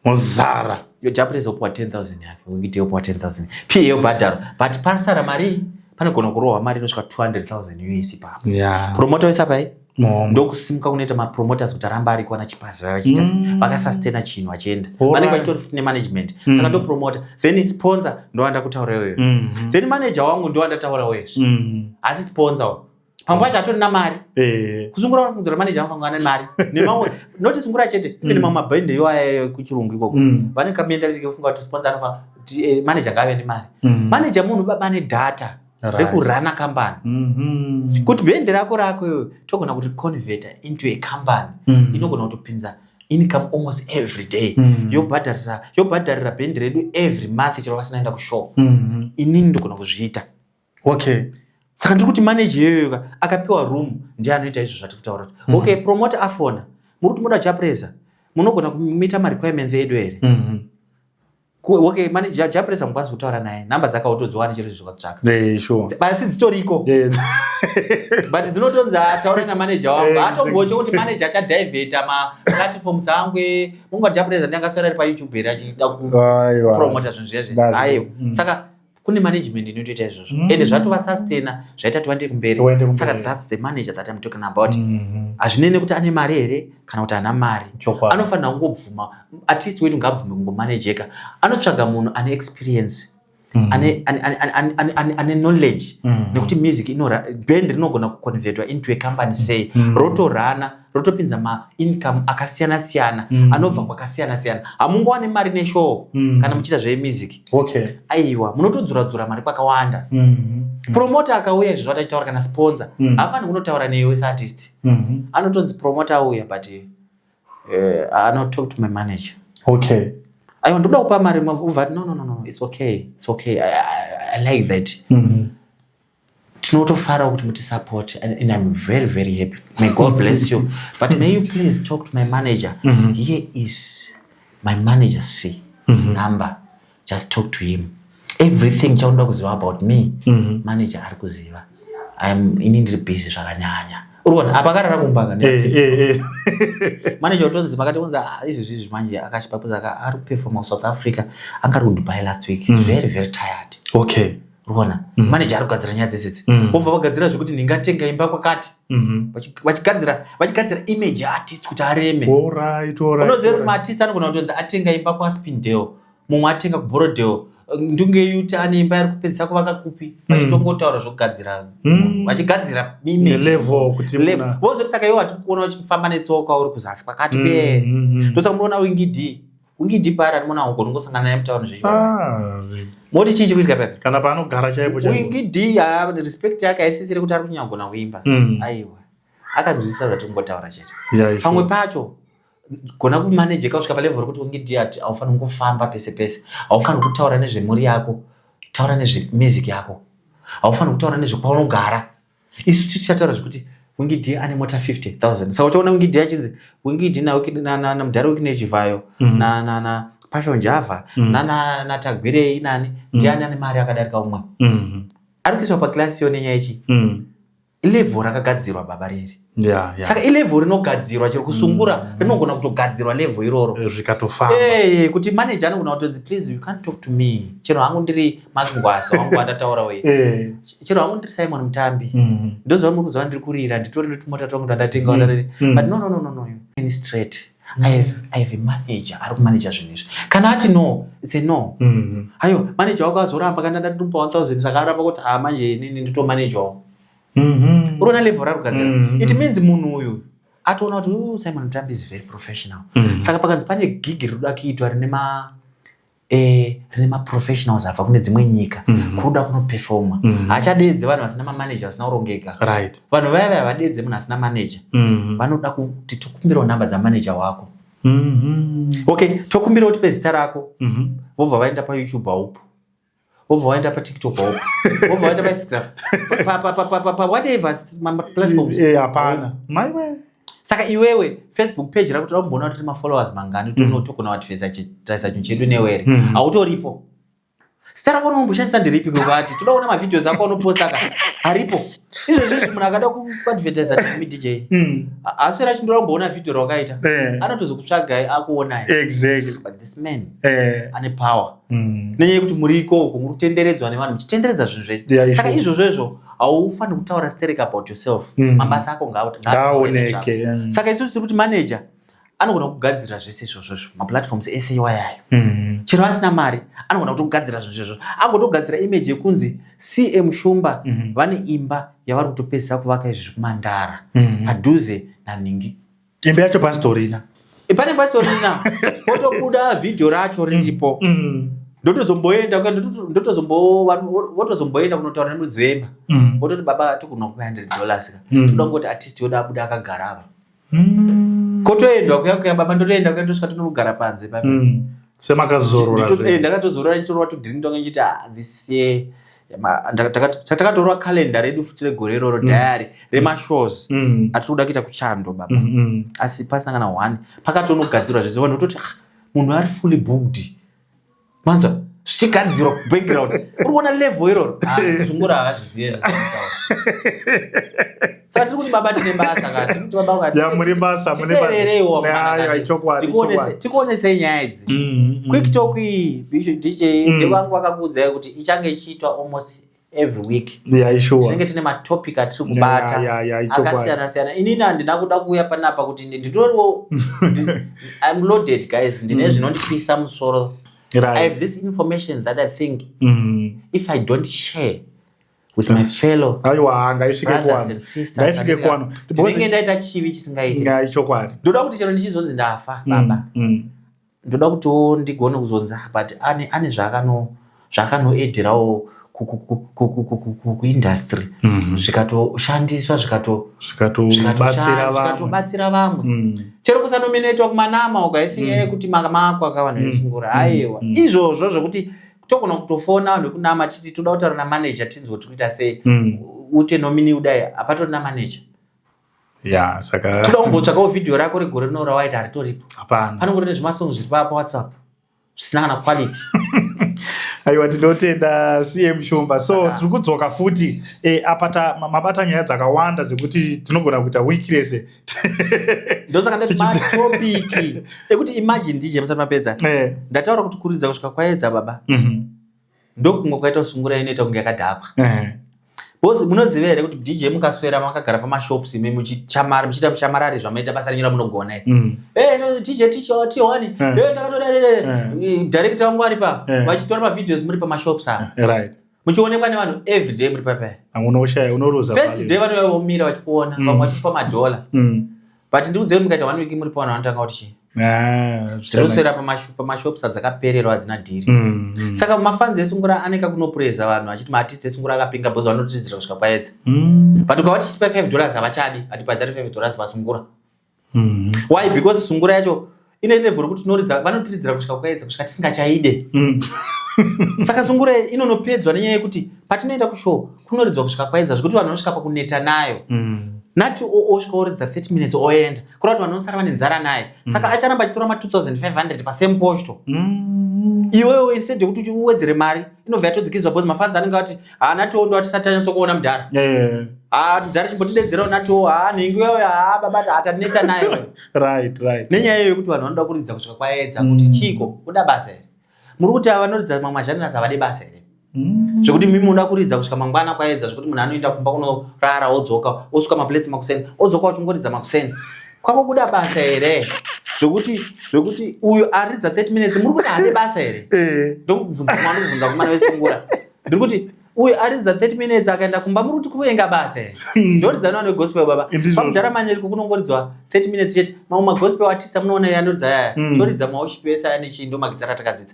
A: Muzara.
B: Jah Prayzah opuwa 10,000 yake, wekuti opuwa 10,000, pa yobhadharwa, but pasara mari panogona kurohwa mari inosvika 200,000 US ipapo. Promoter wese apai
A: Mombe.
B: Ndokusimuka kunoita mapromoters kuti aramba ariko, ana Chipazi vaya vachiita vakasustena chinhu vachienda. Vanenge vachitori futi nemanagement. Saka ndopromoter, then sponsor ndowanda kutaura iyoyo. Then manager wangu ndowandataura wezvi. Asi sponsor pamwe pacho hatorina mari. Kusungura vanofungidzira manager anofanira kuva nemari nemamwe, noti sungura chete, even mamwe mabhende iwaya kuchirungu ikoko, vane kamentality kekufunga kuti sponsor anofanira kuti manager ngaave nemari. Manager munhu baba ane data rekurana kambani. Kuti bhendi rako iwewe togona kuti converta into a company inogona kutopinza income almost every day, yobhadharira bhendi redu every month chero vasina enda kushow. Inini ndogona kuzviita. Saka ndiri kuti manager iyoyo ka, akapiwa room, ndiye anoita izvo zvatiri kutaura kuti okay, promoter afona, muri kuti muda Jah Prayzah, munogona kumita marequirements edu here? Okay, manager Jah Prayzah mukwanisi kutaura naye, nhamba dzakautodziwana chero zvakatsvaka. Asi dzitoriko, but dzinotonzi, "Ataure namanager wangu." Hatomboche kuti manager achadhivheta maplatforms angu. Munga Jah Prayzah ndiangaswera ari paYouTube here achida
A: Aiwa.
B: kupromota zvinhu zvezve? Aiwa. Saka kune management inotoita izvozvo, ende zvatovasustaina, zvaita tiwande kumberi.
A: Tiwande kumberi.
B: Saka that's the manager that I'm talking about. Hazvinei nekuti ane mari here kana kuti haana mari. Anofanira kungobvuma, artist wedu ngaabvume kungomanejeka, anotsvaga munhu ane experience, ane knowledge, nekuti music band rinogona kuconvertwa into a company sei, rotorana, rotopinza maincome akasiyana siyana, anobva kwakasiyana siyana. Hamungowani mari neshow kana muchiita zvemusic. Aiwa, munotodzura-dzura mari kwakawanda. Promoter akauya, izvo zvatachitaura, kana sponsor, haafaniri kunotaura newe seartist. Anotonzi, "Promoter auya, but anotalk to my manager." "Aiwa, ndoda kupa mari." Ubva ati, "No, no, no, no, it's okay, it's okay. I like that. Tinotofara kuti mutisupport and I'm very, very happy. May God bless you, but may you please talk to my manager? Here is my manager c number, just talk to him. Everything chaunoda kuziva about me, manager ari kuziva. Ini ndiri busy zvakanyanya." Uri kuona apa akarara kumba. Manager utonzi makati unzi, "Ah, izvi izvi manje akashipapuza, ari kuperforma kuSouth Africa, anga ari kuDubai last week. He's very, very tired." Uri kuona manager ari kugadzira nyaya dzese. Vobva vagadzira zvekuti ndingatenga imba kwakati. Vachigadzira image yeartist kuti areme.
A: All right, all right,
B: Unoziva kuti
A: all right.
B: maartist anogona kutonzi atenga imba kwaSpindale, mumwe atenga kuBorrowdale. Ndunge Yute ane imba yari kupedzisa kuvaka kupi, vachitongotaura zvokugadzira, vachigadzira image.
A: Level kuti
B: Level. Vozoti saka iwo hatiri kuona uchifamba netsoka uri kuzasi kwakati kwe. Ndosaka munoona Winky D, Winky D paari anoona uko ringosangana naye mutauni zvechivanhu. Moti chii chiri kuitika pepe?
A: Kana paanogara chaipo chaipo.
B: Winky D, respect yake haisisiri kuti ari kunyanya kuimba. Aiwa, akanzwisisa zvatiri kungotaura chete. Pamwe pacho gona kumanejeka kusvika palevel rekuti Winky D ati haufaniri kungofamba pese pese, haufaniri kutaura nezvemhuri yako, taura nezvemusic yako, haufaniri kutaura nezvekwaunogara. Isu tichataura zvekuti Winky D ane mota 50,000, saka uchaona Winky D achinzi Winky D namudhara Wicknell Chivayo, na Passion Java, naTagwirei, nani ndiani ane mari akadarika umwe. Ari kuiswa paclass yo nenyaya ichi. Ilevel rakagadzirwa, baba, reri. Saka ilevel rinogadzirwa chiri kusungura, rinogona kutogadzirwa level iroro.
A: Zvikatofamba.
B: Kuti manager anogona kutonzi, "Please, you can't talk to me." Chero hangu ndiri Mazingwasa wangu wandataura wei, chero hangu ndiri Simon Mutambi, ndoziva muri kuziva ndiri kurira, nditori netumota twangu twandatenga. But no, no, no, no, no, in straight, I have a manager ari kumanager zvinhu izvi. Kana ati no, it's a no. Ayo manager wako azoramba kana ndatomupa 1000, saka aramba kuti, "Ah, manje inini nditomanagerawo." Uriona level rari kugadzira? It means munhu uyu atoona kuti, "Oh, Simon Mutambi is very professional." Saka pakanzi pane gig rinoda kuitwa rine maprofessionals abva kune dzimwe nyika, kuruda kunopefoma, haachadedze vanhu vasina mamanager, vasina kurongeka. Vanhu vaya vaya vadedze munhu asina manager. Vanoda kuti tokumbirawo namba dzamanager wako. Okay, tokumbirawo tipe zita rako. Vobva vaenda paYouTube, haupo. Vobva vaenda paTikTok, haupo. Vobva vaenda paInstagram, pawhatever platforms.
A: Hapana, maiwe.
B: Saka iwewe Facebook page rako, toda kumboona kuti rine mafollowers mangani, togona kuadvertisa chinhu chedu newere. Hautoripo. Zita rako unomboshandisa nderipi? Kwati toda kuona mavideos ako anoposta ka, haripo. Izvezvizvi munhu akada kuadvertisa timi DJ, aswera achindoda kumboona vhidhio rawakaita, anotozokutsvagai akuonai. But this man ane power nenyaya yekuti muri ikoko, muri kutenderedzwa nevanhu, muchitenderedza zvinhu zvenyu. Saka izvozvo izvo haufaniri kutaura sterek about yourself. Mabasa ako ngaataure nezvako.
A: Ngaoneke.
B: Saka isusu tiri kuti manager anogona kugadzira zvese izvozvozvo, maplatforms ese iwayayo. Chero asina mari, anogona kutogadzira zvinhu izvozvo, agotogadzira image yekunzi CM Shumba vane imba yavari kutopedzisa kuvaka izvi zvekuMandara, padhuze naningi.
A: Imba yacho pasitorina.
B: Pane pasitorina, potobuda vhidhio racho riripo. Ndotozomboenda votozomboenda kunotaura nemuridzi wemba, vototi, "Baba, togona kupa $100 ka." Toda kungoti artist yoda abuda akagara apa. Kotoendwa kuya kuya, baba, ndotoenda kuya, ndosvika tonogara panze papa.
A: Semakazorora.
B: Ndakatozorora ndichitorwa tudrink tonge ndichiti, "Ah, this year takatorwa kalenda redu futi regore iroro, diary remashows atiri kuda kuita kuchando, baba." Asi pasina kana one. Pakatonogadzirwa zvese, vanhu vototi, "Ah, munhu ari fully booked." Manzwa zvichigadzirwa background, uri kuona level iroro. Ah, zungura haazvizive zvasitaura. Saka tiri kuti, baba, tine basa ka, tiri kuti, baba,
A: Ya, muri basa, mune basa.
B: Titeerereiwo.
A: Ya, ya, chokwadi, chokwadi.
B: Tikuonesei nyaya idzi. Quick talk iyi, Bishop DJ, ndevangu vakakuudzai kuti ichange ichiitwa almost every week.
A: Ya, isure.
B: Tinenge tine matopic atiri kubata
A: Ya, ya, ya, ichokwadi.
B: akasiyana siyana. Inini handina kuda kuuya panapa kuti nditoriwo I'm loaded, guys, ndine zvinondipisa musoro. I have this information that I think if I don't share with my fellow
A: Aiwa, ngaisvike
B: brothers
A: kuvanhu.
B: and sisters,
A: Ngaisvike kuvanhu.
B: ndinenge ndaita chivi chisingaiti.
A: Ya, ichokwadi.
B: Ndoda kuti chero ndichizonzi ndafa, baba, ndoda kutiwo ndigone kuzonzi, "Ah, but ane zvaakanoedherawo kuindustry," zvikatoshandiswa,
A: Zvikatobatsira vamwe.
B: zvikatobatsira vamwe. Chero kusanominatwa kumaNAMA uko, haisi nyaya yekuti makwa kavanhu vesungura, aiwa. Izvozvo zvokuti togona kutofona vanhu vekuNAMA titi toda kutaura namanager, tinzwe kuti kuita sei, ute nominee kudai, hapatorina manager.
A: Ya, saka
B: Toda kumbotsvakawo vhidhiyo rako regore rino rawaita, haritoripo.
A: Hapana.
B: Panongori nezvimasongs zviri pa WhatsApp zvisina kana quality.
A: Aiwa, tinotenda, CM Shumba. So tiri kudzoka futi. Apa mabata nyaya dzakawanda dzekuti tinogona kuita wiki rese.
B: Ndosaka ndati matopic ekuti, imagine, DJ, musati mapedza, ndataura kuti kuridza kusvika kwaedza, baba, ndokumwe kwaita sungura inoita kunge yakadhakwa. Because munoziva here kuti DJ mukaswera makagara pamashops imi muchichamara, muchiita mushamarari, zvamaita basa renyu ramunogona iri. Eh, no, DJ T1. Eh, ndakatoda director wangu ari pa vachitora mavideos muri pamashops apa. Muchionekwa nevanhu every day muri papa.
A: Unoshaya, unoruza
B: First
A: value.
B: day vanouya vomira vachikuona, vamwe vachikupa madhola. But ndikudzei, mukaita one week muri pavanhu, vanotanga kuti chii?
A: Ah,
B: Dzinoswera pamashops dzakapererwa, hadzina dhiri. Saka mafans esungura anenge kunopureza vanhu achiti maartist esungura akapinga because vanotidzira kusvika kwaedza. But ukavati chipa $5, havachadi, hatibhadhari $5 pasungura. Why? Because sungura yacho ine level rekuti tinoridza, vanotiridzira kusvika kwaedza, kusvika tisingachaide. Saka sungura iyi inonopedzwa nenyaya yekuti patinoenda kushow kunoridzwa kusvika kwaedza, zvekuti vanhu vanosvika pakuneta nayo. Nati osvika oridza 30 minutes oenda, kureva kuti vanhu vanosara vane nzara naye. Saka acharamba achitora ma2500 pasame posto. Iwewe instead yekuti uwedzere mari, inobva yatodzikiswa because mafans anenge ati, "Ha, natiwo ndo atisati tanyatsokuona mudhara. Ha, mudhara, chimbotidedzerawo natiwo. Ha, nhingi iwewe, ha, baba, hataneta nayo." Nenyaya iyo yekuti vanhu vanoda kuridza kusvika kwaedza. Kuti chiko kuda basa here? Muri kuti ava vanoridza mamwe magenres havadi basa here? Zvekuti mimi munoda kuridza kusvika mangwana kwaedza, zvekuti munhu anoenda kumba kunorara, odzoka osuka maplates makuseni, odzoka uchingoridza makuseni kwako, kuda basa here? Zvekuti uyu aridza 30 minutes, muri kuti haade basa here? Ndokubvunza mwana, ndokubvunza kumana vesungura, ndiri kuti uyu aridza 30 minutes akaenda kumba, muri kuti kuvenga basa here? Ndoridza nevanhu vegospel, baba.
A: Ndizvozvo.
B: Pamudhara Manyeriko kunongoridzwa 30 minutes chete. Mamwe magospel artist amunoona anoridza yaya, toridza maworship ese aya nechindo, magitara atakadzidza.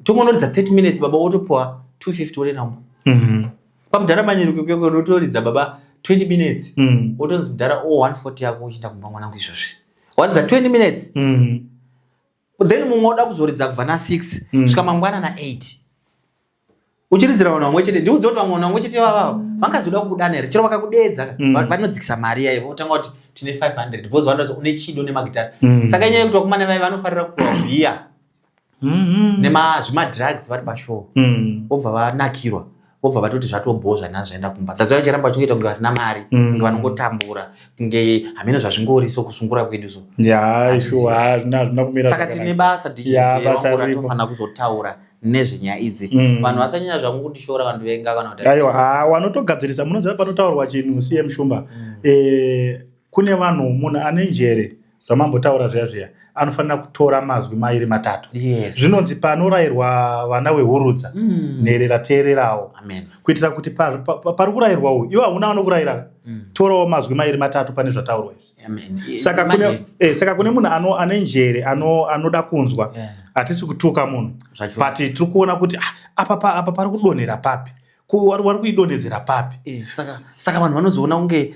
B: Tongonoridza 30 minutes, baba, wotopiwa 250, wotoenda kumba. Pamudhara Manyeriko kweko unotoridza, baba, 20 minutes, wotonzi, "Mudhara, o 140 yako, uchienda kumba, mwanangu." Izvozvi waridza 20 minutes. Then mumwe woda kuzoridza kubva na6 svika mangwana na8, uchiridzira vanhu vamwe chete. Ndiudze kuti vamwe vanhu vamwe chete vavavo vangazoda kukudana here? Chero vakakudeedza, vanodzikisa mari yayo, votanga kuti tine 500 because vanozi une chido nemagitari. Saka inyaya yekuti vakomana vai vanofarira kupiwa bhiya nemazvimadrugs vari pashow, vobva vanakirwa, vobva vatoti zvatobho nhasi, zvaenda kumba. That's why vachiramba vachingoita kunge vasina mari, kunge vanongotambura, kunge hameno zvazvingori. So kusungura kwedu so
A: Ya, sure, hazvina kumira
B: Saka
A: zvakanaka.
B: tine basa,
A: Ya, basa ripo.
B: ratofanira kuzotaura nezvenyaya idzi. Vanhu vasanyanya zvangu kundishora, vandivenga kana kuti
A: Aiwa, ha, wanotogadzirisa. Munoziva panotaurwa chinhu, CM Shumba, kune vanhu, munhu ane njere, zvamambotaura zviya zviya, anofanira kutora mazwi mairi matatu. Zvinonzi panorayirwa vana wehurudza, nherera teererawo,
B: Amen.
A: kuitira kuti pari kurayirwa uyu, iwe hauna anokurayira, torawo mazwi mairi matatu pane zvataurwa izvi.
B: Amen.
A: Saka kune,
B: Imagine.
A: saka kune munhu ane njere, anoda kunzwa, hatisi kutuka munhu, but tiri kuona kuti, ah, apa pari kudonhera papi? Wari kuidonhedzera papi?
B: Saka vanhu vanozoona kunge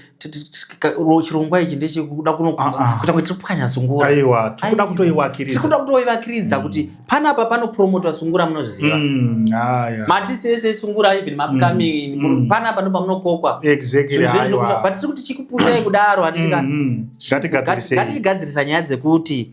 B: chirongwa ichi ndechekuda
A: Ah, ah.
B: kuita kunge tiri kupwanya sungura.
A: Aiwa, tiri kuda
B: Aiwa.
A: kutoiwakiridza.
B: Tiri kuda kutoivakiridza kuti panapa panopromotwa sungura, munozviziva.
A: Aya.
B: Maartist ese esungura, even maupcoming, panapa ndo pamunokokwa.
A: Exactly.
B: Zvinhu zvedu
A: Aiwa.
B: but tiri kuti chikupushai kudaro, handiti ka?
A: Ngatigadzirisei.
B: Ngatichigadzirisa nyaya dzekuti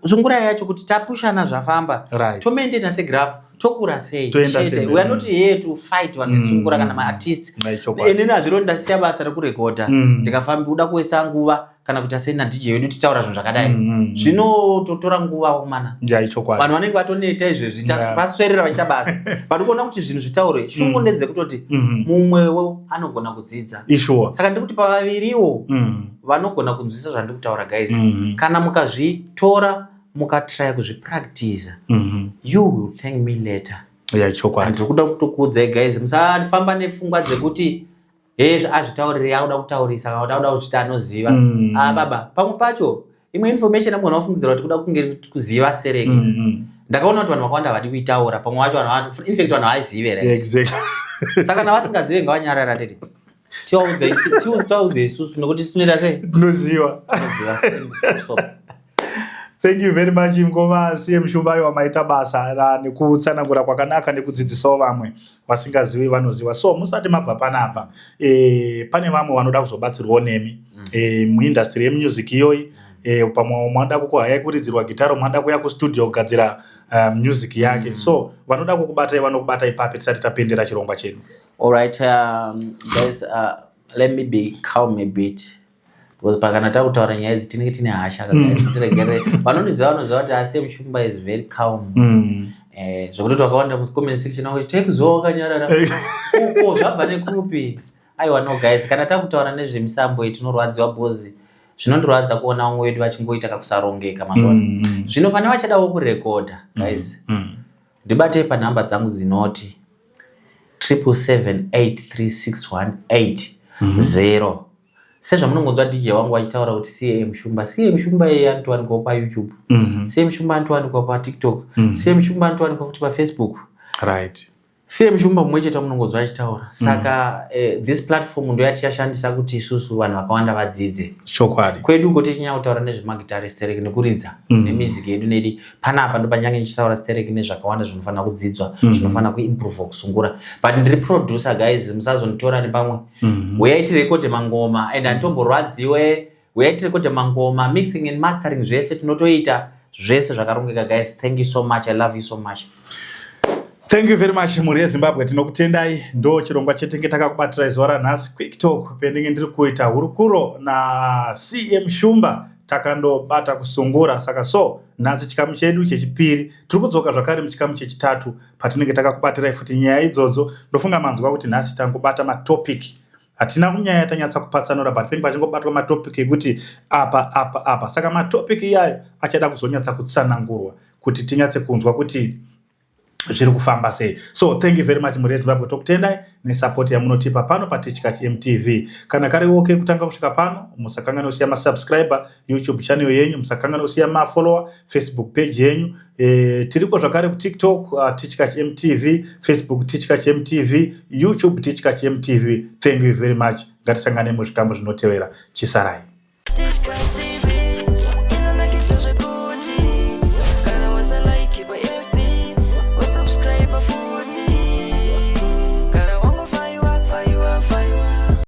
B: sungura yacho, kuti tapushana, zvafamba, tomaintaina segraph, tokura sei.
A: Toenda
B: Chete.
A: sei,
B: We are not here to fight vanhu vesungura kana maartist.
A: Ai, chokwadi.
B: Inini hazviro ndasiya basa rekurekodha, ndikafambi kuda kuwesa nguva kana kuita sei naDJ wedu titaura zvinhu zvakadai. Zvinototora nguva, kumana.
A: Ya, ichokwadi.
B: Vanhu vanenge vatoneta izvezvi, vaswerera vachiita basa, vari kuona kuti zvinhu zvitaure. Shungu ndedzekutoti mumwewo anogona kudzidza.
A: Ishuwa.
B: Saka ndikuti pavaviriwo vanogona kunzwisisa zvandiri kutaura, guys. Kana mukazvitora, mukatraya kuzvipractiza, you will thank me later.
A: Ya, ichokwadi.
B: Ndiri kuda kutokuudzai, guys, musafamba nepfungwa dzekuti he, azvitaurire, akuda kutaurisa kana kuti akuda kuzviti anoziva. Ah, baba, pamwe pacho imwe information amugona kufungidzira kuti kuda kunge kuziva sereke. Ndakaona kuti vanhu vakawanda havadi kuitaura. Pamwe vacho vanhu in fact vanhu havazive, right?
A: Exactly.
B: Saka kana vasingazive, ngavanyarara tete, tivaudze isusu, nokuti tinoita sei?
A: Tinoziva.
B: Tinoziva. Full stop.
A: Thank you very much, ngoma CM Shumba. Aiwa, maita basa nekutsanangura kwakanaka nekudzidzisawo vamwe vasingazivi vanoziva. So musati mabva panapa, pane vamwe vanoda kuzobatsirwawo nemi muindustry yemusic iyoyi. Pamwe mwada kukuhaya kuridzirwa gitaro, mwada kuya kustudio kugadzira music yake. So vanoda kukubatai, vanokubata ipapi, tisati tapendera chirongwa chedu?
B: All right, guys, let me be calm a bit because pakana takutaura nyaya idzi tinenge tine hasha. Tiregere, vanondiziva vanoziva kuti asi Muchumba is very calm. Zvekuti vakawanda mucomment section vangu, "Tekuziva wakanyarara." Uko zvabva nekupi? Aiwa, no guys, kana takutaura nezvemisambo iyi tinorwadziwa, because zvinondirwadza kuona vamwe vedu vachingoita kakusarongeka mazuva. Zvino pane vachadawo kurekodha, guys, ndibatei panhamba dzangu dzinoti 777836180. Sezvamunongonzwa DJ wangu vachitaura kuti CM Shumba, CM Shumba iye anotowanikwawo paYouTube, CM Shumba anotowanikwa paTikTok, CM Shumba anotowanikwa futi paFacebook. CM Shumba mumwe chete wamunongonzwa achitaura. Saka this platform ndo yatichashandisa kuti isusu vanhu vakawanda vadzidze. Kwedu uko tichinyanya kutaura nezvemagitare sterek nekuridza nemusic yedu nedi. Panapa ndo panyange ndichitaura sterek nezvakawanda zvinofanira kudzidzwa, zvinofanira kuimprova kusungura. But ndiri producer, guys, musazonditora nepamwe. Uyai tirekodhe mangoma and handitomborwadziwe. Uyai tirekodhe mangoma, mixing and mastering, zvese tinotoita, zvese zvakarongeka. Guys, thank you so much, I love you so much.
A: Thank you very much, mhuri yeZimbabwe, tinokutendai. Ndo chirongwa chetenge takakubatirai zuva ranhasi, Quick Talk, pendinge ndiri kuita hurukuro naCM Shumba. Takandobata kusungura, saka so nhasi chikamu chedu chechipiri, tiri kudzoka zvakare muchikamu chechitatu patinenge takakubatirai futi nyaya idzodzo. Ndofunga manzwa kuti nhasi tangobata matopic, hatina kunyaya tanyatsa kupatsanura, but pengi pachingobatwa matopic ekuti apa, apa, apa. Saka matopic iyayo achada kuzonyatsa kutsanangurwa kuti tinyatse kunzwa kuti zviri kufamba sei. So thank you very much, mhuri yeZimbabwe, tokutendai nesupport yamunotipa pano paTichkach MTV. Kana kari okay kutanga kusvika pano, musakanganwa kusiya masubscriber YouTube channel yenyu, musakanganwa kusiya mafollower Facebook page yenyu. Tiriko zvakare kuTikTok, Tichkach MTV, Facebook Tichkach MTV, YouTube Tichkach MTV. Thank you very much, ngatisangane muzvikambo zvinotevera. Chisarai.
C: Tichkach.